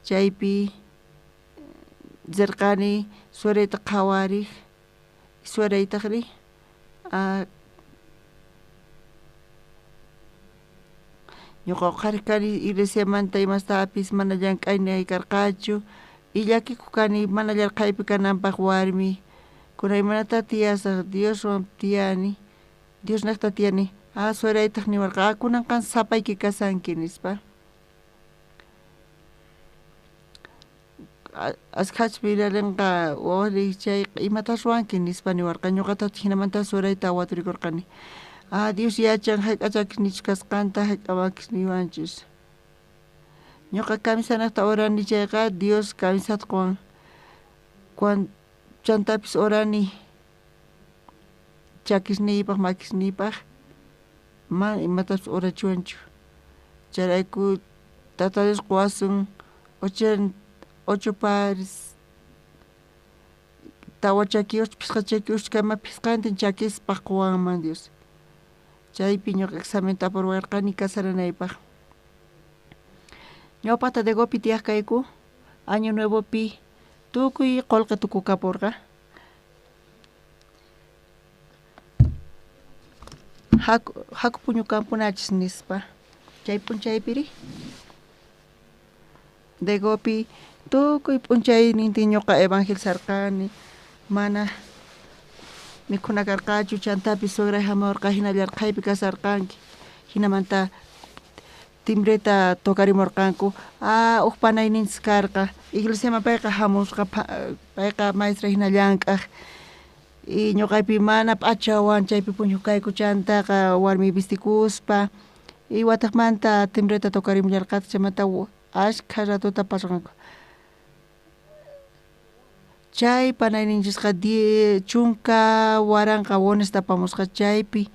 chaypi rirqani suerayta qhawariq, sueraytaqri ñuqa uqhariq kani iglesiamanta imastapis mana llank'aynay karqachu y llakikuq kani mana llarqhaypi kananpaq warmi. Kunan imanata tiyasaq Dioswan tiyani, Diosnaqta tiyani. Sueraytaq niwarqa, kunan qan sapayki kasanki nispa. Askhach virarinqa wawariy chayqa imatas ruwanki nispa niwarqa. Ñuqataq jinamanta suerayta waturikurqani. Dios yachan hayk'a chakisnichus kasqanta, hayk'a makisniwanchus. Ñuqa camisanaqta orani chayqa Dios camisata quwan. Chantapis orani chakisniypaq makisniypaq mana imatapis orachiwanchu. Chayrayku Tata Dios quwasun 8 pares 4 chakiyuq, 5 chakiyuq kama phisqantin chakispaq quwanman Dios. Chaypi ñuqa examenta aprobarqani casaranaypaq. Ñawpaqta Degopi tiyaq kayku, año nuevopi tukuy qullqi tukukapurqa. Haku puñukampunachis nispa. Chay p'unchaypiri Degopi tukuy p'unchaynintin ñuqa evangelizarqani, mana mikhuna karqachu, chantapis suegray hamurqa hina llarqhaypi kasarqanki. Hinamanta timbreta tocarimurqanku, uj panayninchis karqa, iglesiaman payqa hamusqa, payqa maestra hina llank'aq. Y ñuqaypi mana p'achawan chaypi puñuq kayku chantaqa warmi vistikuspa y wataqmanta timbreta tocarimullarqataq, chaymanta ashkha ratuta pasarqanku. Chay panayninchisqa 10,000 wonesta apamusqa, chaypi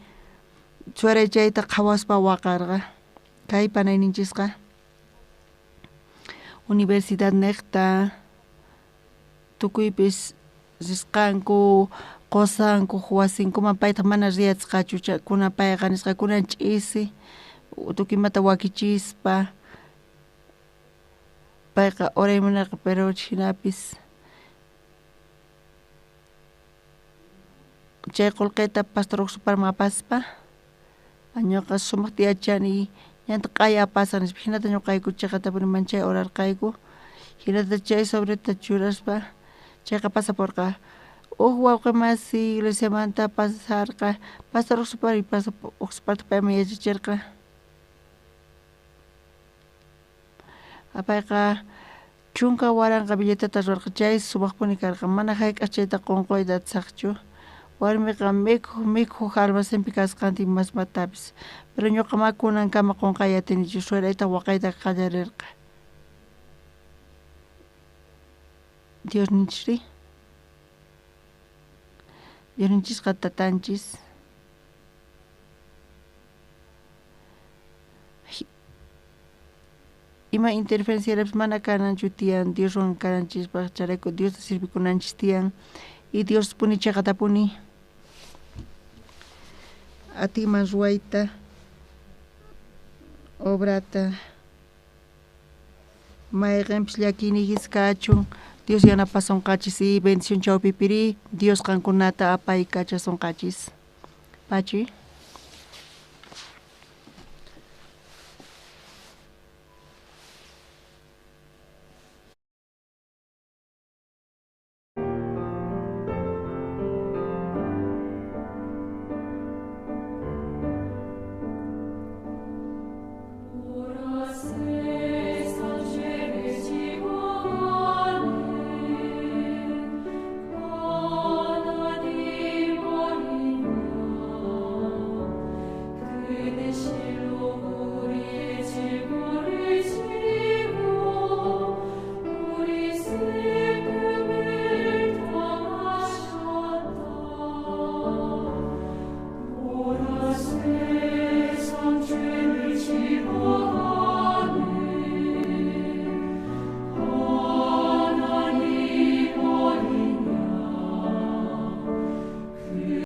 sueray chayta qhawaspa waqarqa. Kay panayninchisqa universidad niqta tukuypis risqanku qusankuq wasinkuman, paytaq mana riyatsqachu. Kunan payqa nisqa kunan ch'isi tukuy imata wakichispa. Payqa oray munarqa, pero jinapis chay qolqeta pastor Uqsuparman apaspa ñuqa sumajta yachani ñanta q'aya apasaj nispa, jinata ñuqayku cheqatapuni manchay orarqayku, jinata chay sobreta churaspa chayqa pasaporqa. Uj wawqe masi iglesiamanta pasarqa pastor Uqsupari, Uqsupartaj payman yachacherqa. Payqa 10,000 billeteta ruwarqa, chay sumajpuni karqa, mana jayk'aj chayta qonqoyta atisajchu. Warmiqa mikhuj mikhuj almacenpi kasqanta imasmatapis, pero ñuqa ma kunankama qonqay atinichu, suerayta waqayta qallarerqa. Diosninchikri, Diosninchisqa tatanchis. Ima interferenciarapis mana kananchu tiyan Dioswan kananchispaj, chayrayku Diosta sirvikunanchis tiyan y Diospuni cheqatapuni atinman ruwayta obrata. Mayqenpis llakiyniykis kachun, Dios yanapasonqachis y bendición chawpipiri Dios qankunata apaykachasonqachis. Pachi.